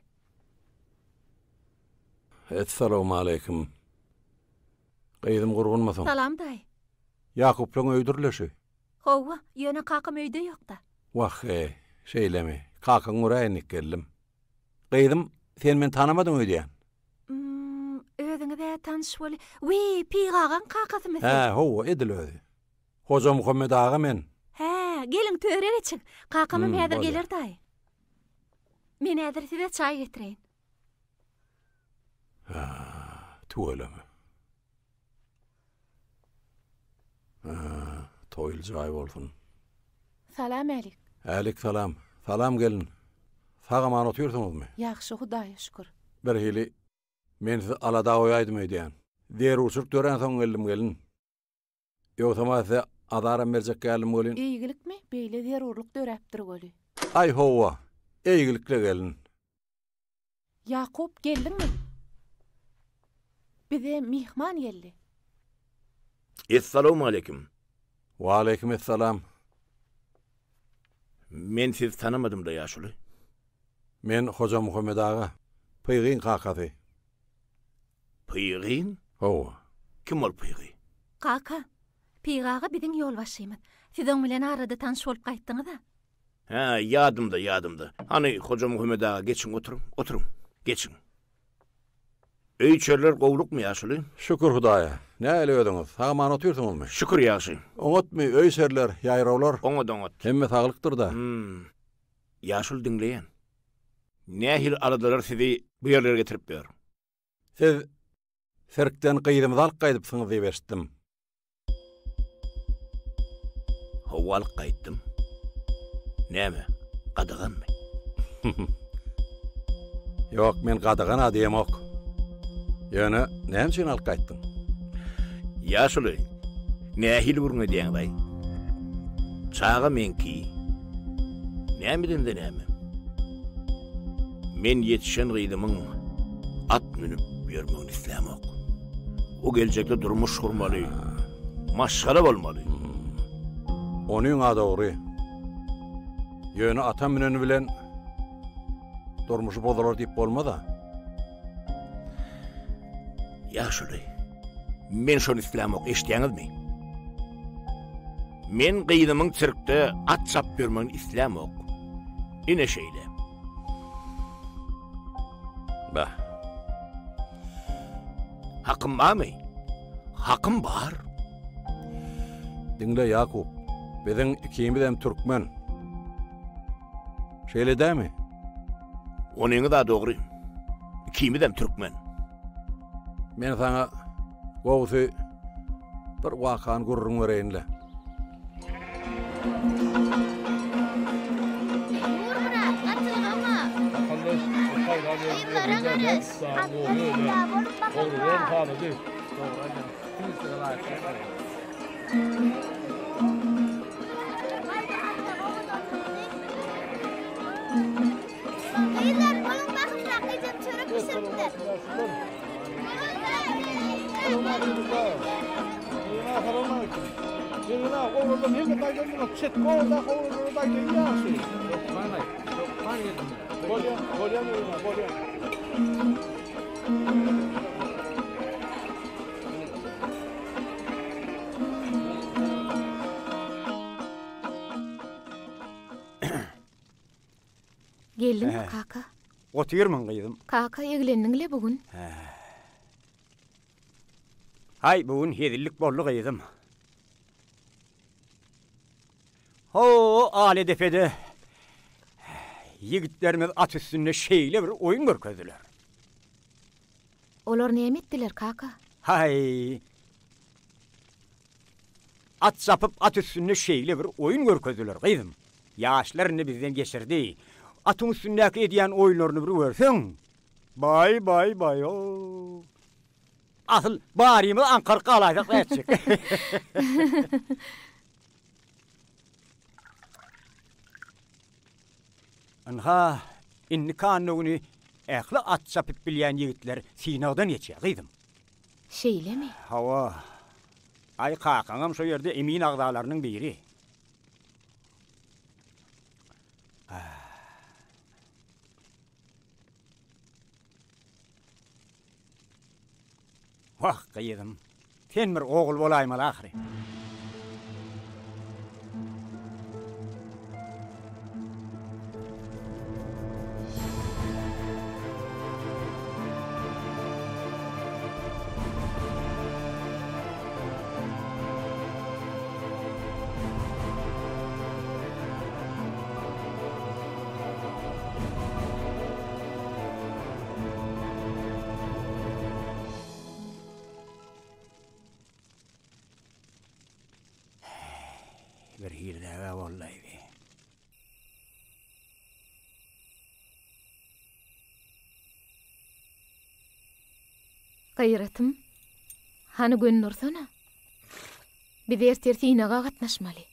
Essalawmaleýkim. Gyzym gurgunmysyň? Salam daýy. Ýakuplaň öýdürle şu. Hawa, ýöne kakam öýde ýokda. Wah-eý, şeýlemi? Kakaňy göräýinlik geldim. Gyzym, sen meni tanamadyň öýdýän? Hum, özüňiz-ä tanyş weli. Wiý, Pygy agaň kakasymy siz? Hä, hawa, edil özi. Hojamuhammet aga men. Hä, geliň töre geçiň. Kakamam Hum, häzir bolýar. geler daýy. Men häzir size çaý getireýin. Hä, tüweleme. Hä, toýly jaý bolsun. Salam älik. Älik salam. Salam gelin. Sag-aman otyrsyňyzmy? Ýagşy Hudaýa şükür. Birhili, men sizi alada goýaýdym öýdýän. Zerurçylyk döränsoň geldim gelin. Ýogsam-a size azaram berjek däldim welin. Eýgilikmi, beýle zerurlyk döräpdir weli. Aý hawa, eýgilikle gelin. Ýakup, geldiňmi? Bize myhman geldi. Essalawmaleýkim. Waleýkim essalam. Men sizi tanamadym-da, ýaşuly. Men Hojamuhammet aga, Pygyň kakasy. Pygyň? Hawa. Kim ol Pygy? Kaka, Pygy aga biziň ýolbaşçymyz. Siz oň bilen arada tanyş bolup gaýtdyňyz-a? Hä, ýadymda, ýadymda. Hany, Hojamuhammet aga, geçiň, oturyň, oturyň. Geçiň. Öý-içeriler gowlukmy, ýaşuly? Şükür Hudaýa. Nähili özüňiz? Sag-aman otyrsyňyzmy? Şükür, ýagşy. Oňatmy, öý-içeriler, ýaýrawlar? Oňat, oňat. Hemme saglykdyr-da? Hum. Ýaşuly diňleýän. Nähili aladalar sizi bu ýerlere getirip ýör? Siz sirkden gyzymyzy alyp gaýdypsyňyz diýip eşitdim. Hawa alyp gaýtdym. Näme, gadaganmy? Ýok, men gadagan-a diýemok. Ýöne näme üçin alyp gaýtdyň? Ýaşuly, nähili gürrüň edýäňiz-aý? Çaga meňki. Nämeden-de näme? Men ýetişen gyzymyň at münüp ýörmegini islämok. O geljekde durmuş gurmaly, maşgala bolmaly. Onyň-a dogry. Ýöne ata müneni bilen durmuşy bozular diýip bolmaz-a. Ýaşuly, men şony islämok, eşidýäňizmi? Men gyzymyň sirkde at çapyp ýörmegini islämok. Ine şeýle. Bah. Hakym barmy? Hakym bar. Diňle, Ýakup, biziň ikimizem türkmen. Şeýle dämi? Onyňyz-a dogry. Ikimizem türkmen. Men saňa gowusy bir wakany gürrüň bereýin-le. Gyzlar, boluň bahymrak, ejem çörek bişiripdir. Geldiňmi, kaka? Otyrmyň, gyzym? Kaka, eglendiň-le bu gün. Haý, bu gün hezillik boldy, gyzym. Ho-o, Aledepede ýigitlerimiz at üstünde şeýle bir oýun görkezdiler. Olar näme etdiler, kaka? Haý, at çapyp, at üstünde şeýle bir oýun görkezdiler, gyzym. Ýaşlar indi bizden geçirdi. Atyň üstündäki edýän oýunlaryny bir görseň! Baý, baý, baý-ow! Asyl, barymyz aňkaryp galaýsak nätjek? Ynha, indiki anna güni ähli at çapyp bilýän ýigitler synagdan geçýär, gyzym. Şeýlemi? Hawa. Aý, kakaňam şo ýerde emin agzalarynyň biri. Wah, gyzym, sen bir ogul bolaýmaly ahyry. Bir hili-dä boldy-aý bi. Gaýratym, hany göni dursana. Biz ertir synaga gatnaşmaly.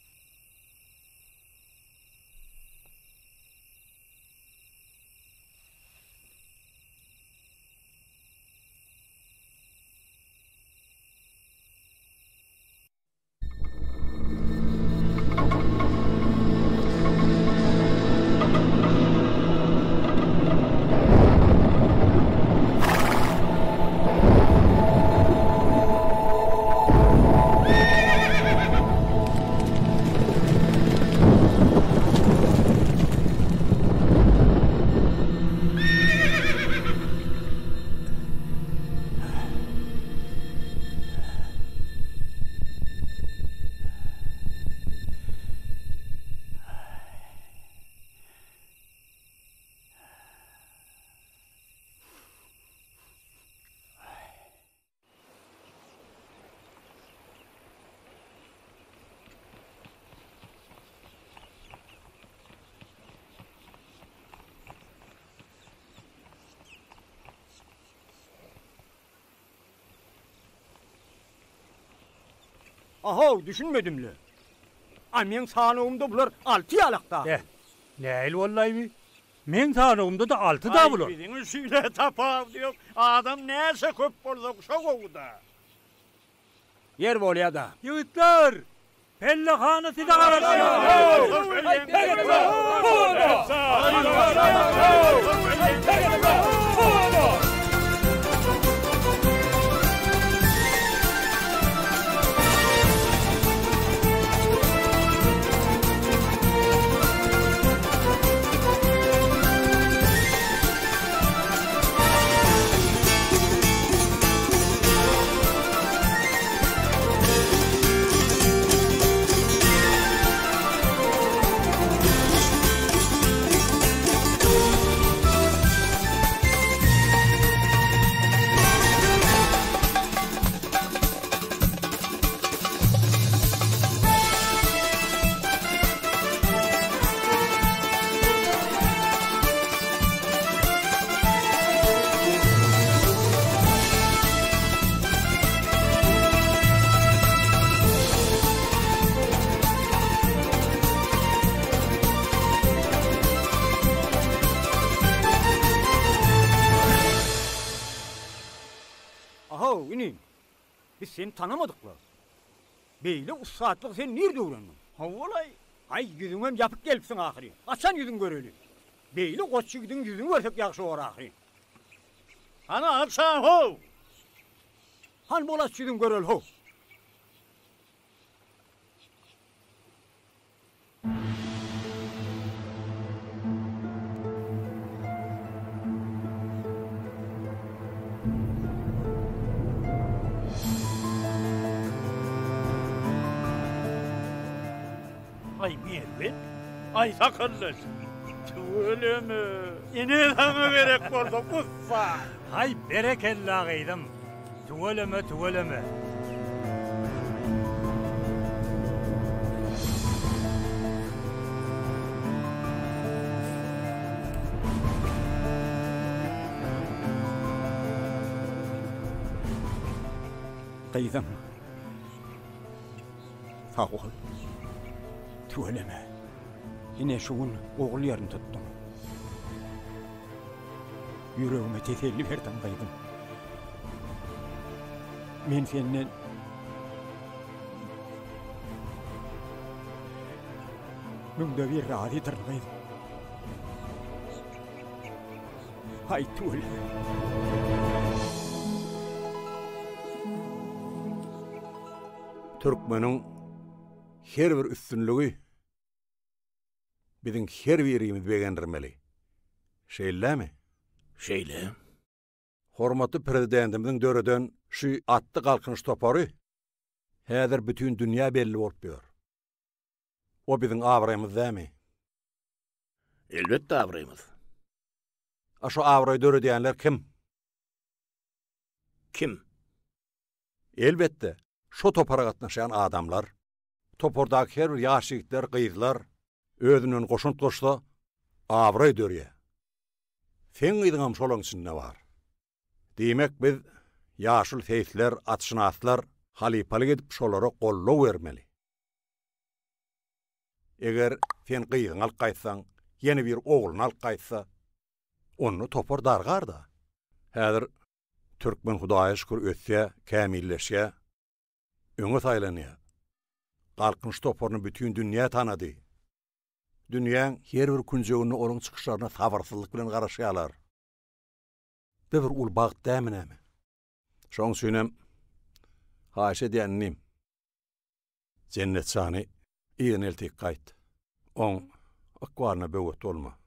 Ahow, düşünmedim-le. A meň sanawymda bular alty ýalak-da. Beh, nähili boldy-aý bi? Meň sanawymda-da alty-da bular. Aý, biziň üçin-ä tapawudy ýok. Adam näçe köp bolsa, şo gowy-da. Ýer bolýa-da. Ýigitler, pellehana size garaşýar! Ahow, inim! Biz seni tanamadykla. Beýle ussatlygy sen nirde öwrendiň? Hawa-laý, aý, ýüzüňem ýapyk gelipsiň ahyry. Açan ýüzüňi göreli. Beýle goç ýigidiň ýüzüni görsek ýagşy bor ahyry. Hany aç-a-how! Hany bol aç ýüzüňi göreli-how! Aý Merwin, aý sakaldaş. Tüweleme. Ine saňa gerek bolsa ussa. Haý berekella gyzym. Tüweleme tüweleme. Gyzym. Sag bol. Tüweleme. Ine şu gün ogul ýerini tutduň. Ýüregime teselli berdiň gyzym. Men senden müňde bir razydyryn gyzym. Haý tüweleme. Türkmeniň her bir üstünligi biziň her birimizi begendirmeli. Şeýle-dämi? Şeýle. Hormatly Prezidentimiziň döreden şu Atly Galkynyş topary häzir bütin dünýä belli bolup ýör. O biziň abraýymyz dämi? Elbetde abraýymyz. A şo abraýy döredýänler kim? Kim? Elbetde, şo topara gatnaşýan adamlar. Topardaky her bir ýaş ýigitler, gyzlar özünden goşant goşsa, abraý dörýär. Seň gyzyňam şolaň içinde bar. Diýmek, biz, ýaşuly seýisler, atşynaslar halypalyk edip şolara goldaw bermeli. Eger sen gyzyňy alyp gaýtsaň, ýene biri ogluny alyp gaýtsa, onda topar dargar-da. Häzir türkmen Hudaýa şükür ösýär, kämilleşýär. Öňe saýlanýar. Galkynyş toparyny bütin dünýä tanady. Dünýäň her bir künjeginde olaň çykyşlaryna sabyrsyzlyk bilen garaşýarlar. Bu bir uly bagt dälmi näme? Şoň üçinem haýyş edýän inim, Jennet jany yzyna eltik gaýt. Oň ykbalyna böwet bolma.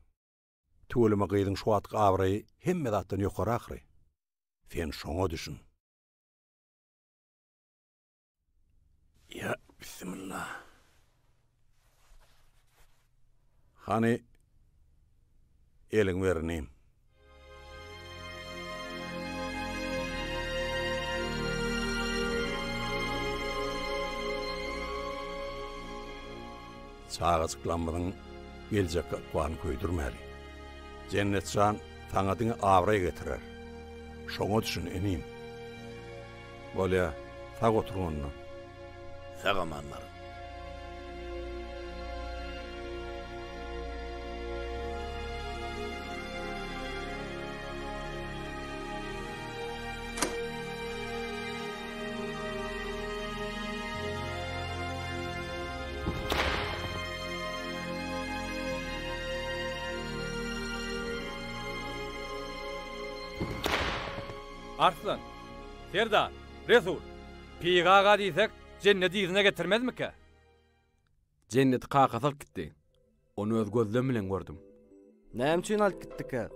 Tüweleme gyzyň şu wagtky abraýy hemme zatdan ýokary ahyry. Sen şoňa düşün. Ýa, bissimilla. Hany, eliňi ber inim. Çagajyklarymyzyň geljekki ykbalyny köýdürmäli. Jennet jan saňa diňe abraý getirer. Şoňa düşün, inim. Bolýa, sag oturyň onda. Sag-aman baryň. Arslan, Serdar, Resul, Pygy aga diýsek, Jenneti yzyna getirmezmikä? Jenneti kakasy alyp gitdi. Ony öz gözlem bilen gördüm. Näme üçin alyp gitdikä?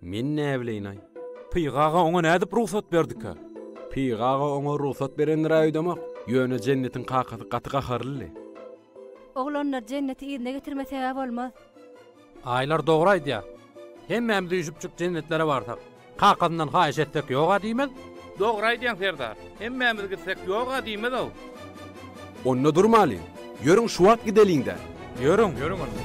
Men näbileýin-aý. Pygy aga oňa nädip rugsat berdikä? Pygy aga oňa rugsat berendir-ä öýdemok. Ýöne Jennetiň kakasy gaty gaharlydy. Oglanlar Jenneti yzyna getirmeseg-ä bolmaz. Aýlar dogry aýdýar. Hemmämiz üýşüpjik Jennetlere barsak, kakasyndan haýyş etsek ýog-a diýmez. Dogry aýdýaň Serdar. Hemmämiz gitsek ýog-a diýmez-ow. Onda durmalyň. Ýörüň şu wagt gideliň-dä. Ýörüň. Ýörüň onda.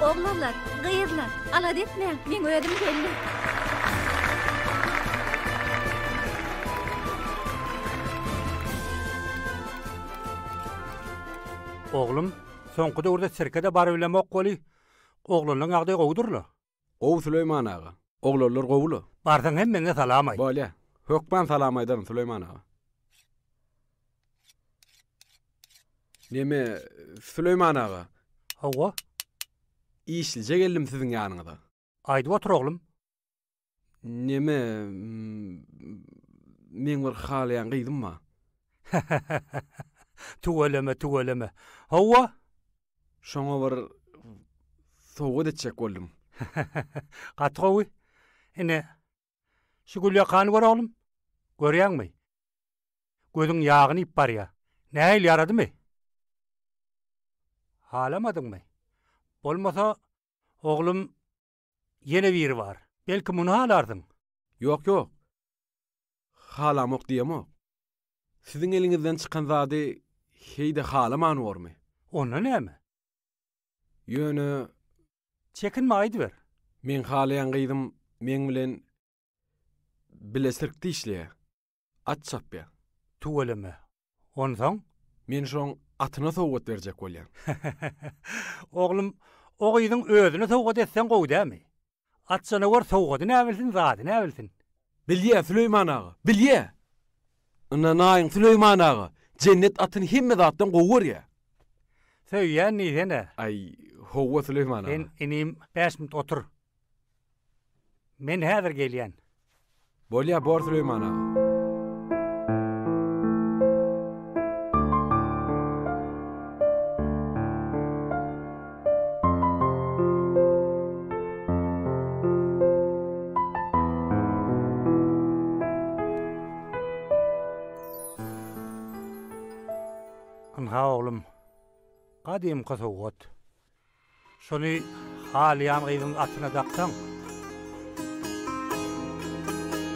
Oglanlar, gyzlar, alada etmäň, meň özüm geldim. Oglum, soňky döwürde sirke-de barybilemok weli, oglanlaň ýagdaýy gowudyr-la. Gowy Süleýman aga. Oglanlar gowy-la. Barsaň hemmeňe salam aýt. Bolýa. Hökman salam aýdaryn Süleýman aga. Neme, Süleýman aga. Hawa. Işlije geldim siziň ýanyňyza. Aýdyp otur oglum. Neme, meň bir halaýan gyzym bar. Tüweleme, tüweleme. Hawa. Şoňa bir sowgat etjek boldum. Gaty gowy. Ine, şu gülýakany gör oglum. Görýäňmi? Gözüň ýagyny iýip barýa. Nähili ýaradymy? Halamadyňmy? Bolmasa, oglum, ýene biri bar. Belki muny halarsyň? Ýok, ýok. Halamok diýemok. Siziň eliňizden çykan zady heý-de halaman bormy? Onda näme? Ýöne. Çekinme aýdyber. Meň halaýan gyzym meň bilen bile sirkde işleýär. At çapýar. Tüweleme. Onsoň? Men şoň atyna sowgat berjek bolýan. Oglum, o gyzyň özüne sowgat etseň gowy dämi? At janawar sowgady näbilsin, zady näbilsin. Bilýä, Süleýman aga, bilýä! Ynanaýyň, Süleýman aga, Jennet atyny hemme zatdan gowy görýä. Söýýän diýsene. Aý, hawa, Süleýman aga. Sen, inim, bäş minut otur. Men häzir gelýän. Bolýa, bor Süleýman aga. Ynha oglum, gadymky sowgat. Şony halaýan gyzyň atyna daksaň,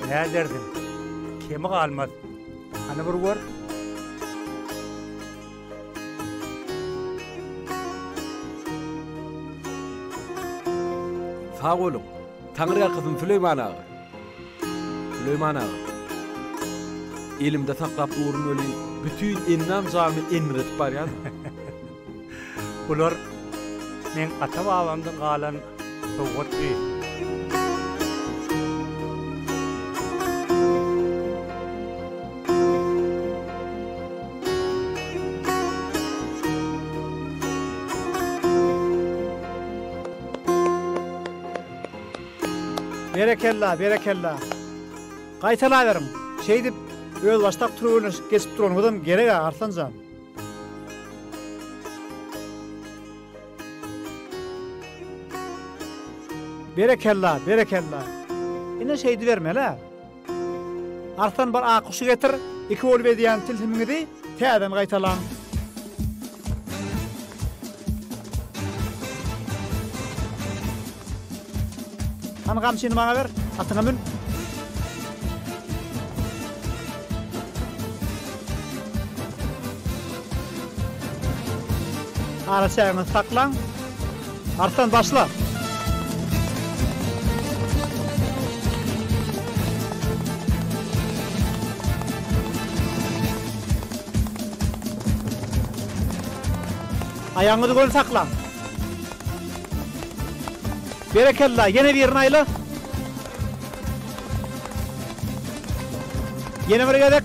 nädersiň, kemi galmaz. Hany bir gör. Sag boluň. Taňry ýalkasyn Süleýman aga. Süleýman aga. Elimde saklap durun welin, bütin endam-janymy endiretip barýan. Bular meň ata-babamdan galan sowgatdy. Berekella, berekella. Gaýtalaberiň. Şeýdip, özbaşdak türgenleşik geçip duranyňyzam gereg-ä, Arslan jan. Berekella, berekella. Ine şeýdibermeli-ä. Arslan bir akguşy getir, iki bolup edýän tilsimiňizi täzeden gaýtalaň. Hany gamçyny maňa ber, atyňa mün. Araçägiňizi saklaň. Arslan başla. Aýagyňyzy göni saklaň. Berekella, ýene birini aýla. Ýene bir gezek.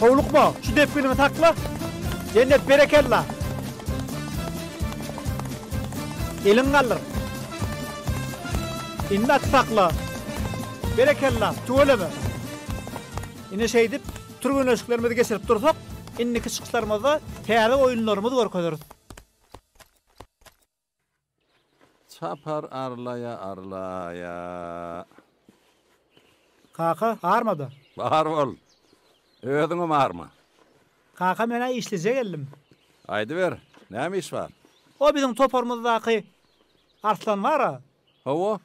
Howlukma, şu depginiňi sakla. Jennet, berekella. Eliňi galdyr. Indi aty sakla. Berekella, tüweleme. Ine şeýdip, türgenleşiklerimizi geçirip dursak, indiki çykyşlarymyzda täze oýunlarymyzy görkezeris. Çapar arlaýa arlaýa. Kaka, arma-da. Bar bol. Özüňem arma. Kaka, men-ä işlije geldim. Aýdyber, näme iş bar? O biziň toparymyzdaky Arslan bar-a. Hawa.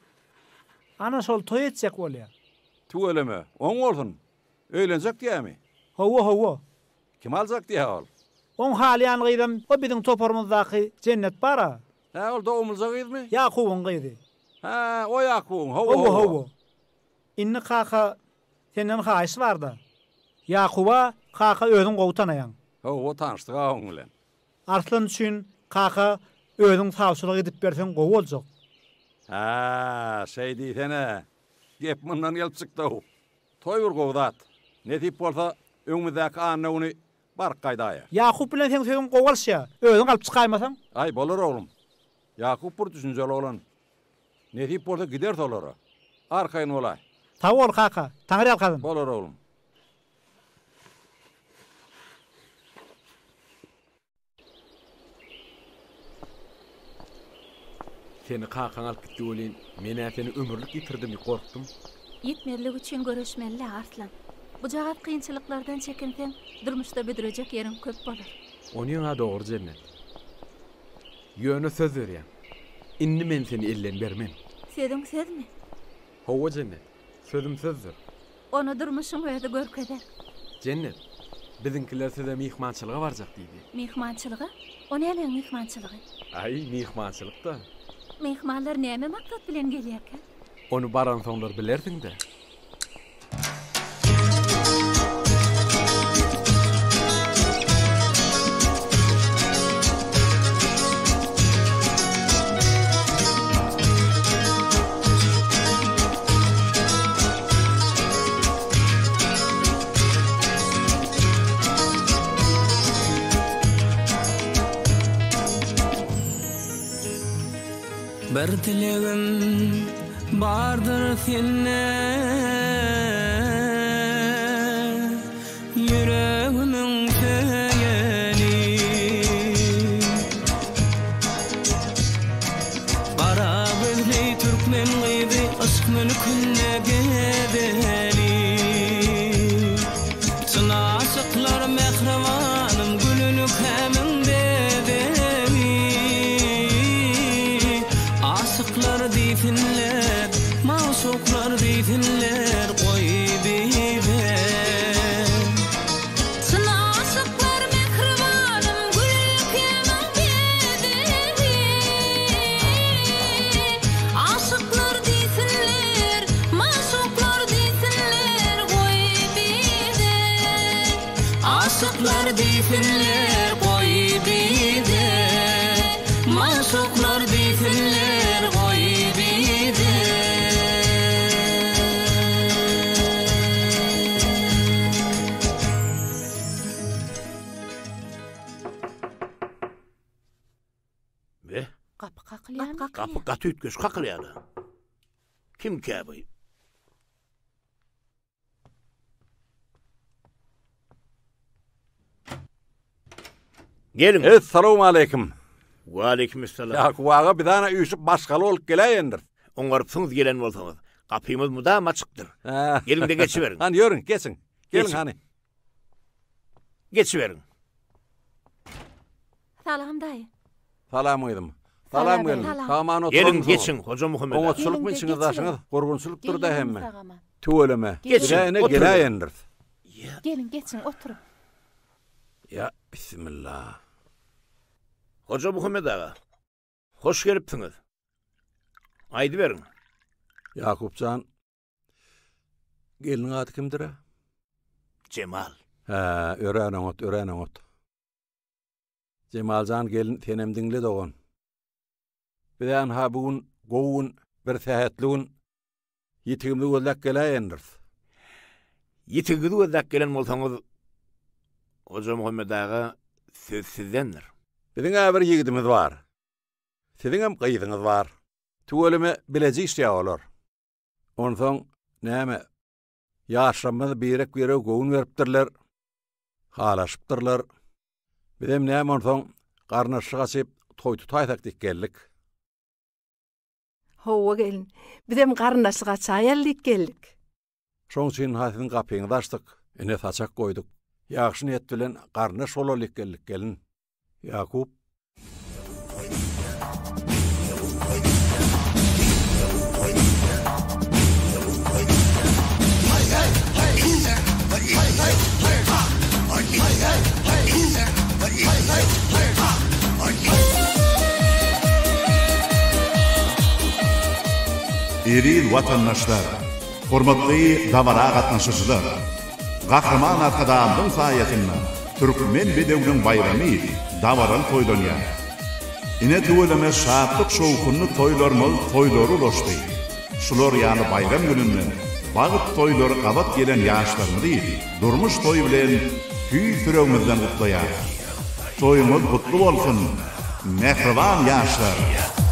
Ana şol toý etjek bolýar. Tüweleme, oň bolsun. Öýlenjek diýýämi? Hawa, hawa. Kim aljak diýýä ol? Oň halaýan gyzam o biziň toparymyzdaky Jennet bar-a. Hä, ol dogumlyja gyzmy? Ýakubyň gyzy. Hä, o Ýakubyň, hawa, hawa. Hawa, hawa. Indi kaka, senden haýyş bar-da. Ýakuba kaka özüň gowy tanaýaň. Hawa, tanyşdyk-a oň bilen. Arslan üçin kaka özüň sawçylyk edip berseň gowy boljak. Hä, şeý diýsene. Gep mundan gelip çykdy-ow. Toý bir gowy zat. Nesip bolsa, öňümizdäki anna güni baryp gaýdaýar. Ýakup bilen seň sözüň gowy alyşýar. Özüň alyp çykaýmasaň. Aý, bolar oglum. Ýakup bir düşünjeli oglan. Nesip bolsa gideris olara. Arkaýyn bolaý. Sag bol kaka. Taňryýalkasyn. Bolar oglum. Seni kakaň alyp gitdi welin, men-ä seni ömürlik ýitirdim diýip gorkdum. Ýitmezlik üçin göreşmeli-le, Arslan. Bujagaz kynçylyklardan çekinseň, durmuşda büdrejek ýeriň köp bolar. Onyň-a dogry, Jennet. Ýöne söz berýän, indi men seni elden bermen. Sözüň sözmi? Hawa, Jennet, sözüm sözdür. Ony durmuşyň özi görkezer. Jennet, biziňkiler size myhmançylyga barjak diýdi. Myhmançylyga? O nämäň myhmançylygy? Aý, myhmançylyk-da. Myhmanlar näme maksat bilen gelýärkä? Ony baransoňlar bilersiň-dä. Bir dilegim bardyr senden Ýüregimiň söýeni Gara gözli türkmen gyzy Yşk mülkünde gezeli Çyn aşyklar mähribanym Gül ülkämiň bezegi Aşyklar diýsinler Magşuklar diýsinler Goý bize Çyn aşyklar mähribanym Gül ülkämiň bezegi Aşyklar diýsinler, magşuklar diýsinler Goý bize Aşyklar diýsinler Goý bize Magşuklar diýsinler Goý bize. Be? Gapy kakylýarmy? Gapy gaty üýtgeşik kakylýar-a. Kimkä bu? Geliň. Essalawmaleýkim. Waleýkimessalam. Ýakup aga biz ana üýşüp maşgala bolup geläýendiris. Oňarypsyňyz gelen bolsaňyz. Gapymyz mydama açykdyr. Geliň-de geçiberiň. Hany ýörüň, geçiň. Geliň hany. Geçiberiň. Salam daýy. Salam gyzym. Salam gelin. Sag-aman oturanmysyňyz? Geliň geçiň, Hojamuhammet aga. Oňatçylykmy içiňiz daşyňyz? Gurgunçylykdyr-da hemme. Tüweleme. Geçiň, Ine oturyň. geläýendiris. Geliň geçiň, oturyň. Ýa, bismilla. Hojamuhammet aga, hoş gelipsiňiz. Aýdyberiň. Ýakup jan, gelniň ady kimdir-ä? Jemal. Hä, örän oňat, örän oňat. Jemaljan gelin senem diňle dogan. Biz anha bu gün gowy gün, bir sähetli gün ýitigimizi gözläp geläýendiris. Ýitigiňizi gözläp gelen bolsaňyz, Hojamuhammet aga, söz sizdendir. Biziň-ä bir ýigidimiz bar. Siziňem gyzyňyz bar. Tüweleme bileje işleýär olar. Onsoň, näme, ýaşlarymyz birek-birege göwün beripdirler, halaşypdyrlar. Bizem näme onsoň, garyndaşlyk açyp, toý tutaýsak diýip geldik. Hawa gelin, bizem garyndaşlyk açaýaly diýip geldik. Şoň üçin ha siziň gapyňyzy açdyk, ine saçak goýduk. Ýagşy niýet bilen garyndaş bolaly diýip geldik gelin. Ýakup. Eziz watandaşlar, hormatly dabara gatnaşyjylar! Gahryman Arkadagymyzyň saýasynda Türkmen bedewiniň baýramy dabaraly toýlanýar. Ine tüweleme şatlyk-şowhunly toýlarymyz toýlara ulaşdy. Şular ýaly baýram gününde bagt toýlary gabat gelen ýaşlarymyzy durmuş toýy bilen tüýs ýüregimizden gutlaýarys. Toýuňyz gutly bolsun, mähriban ýaşlar!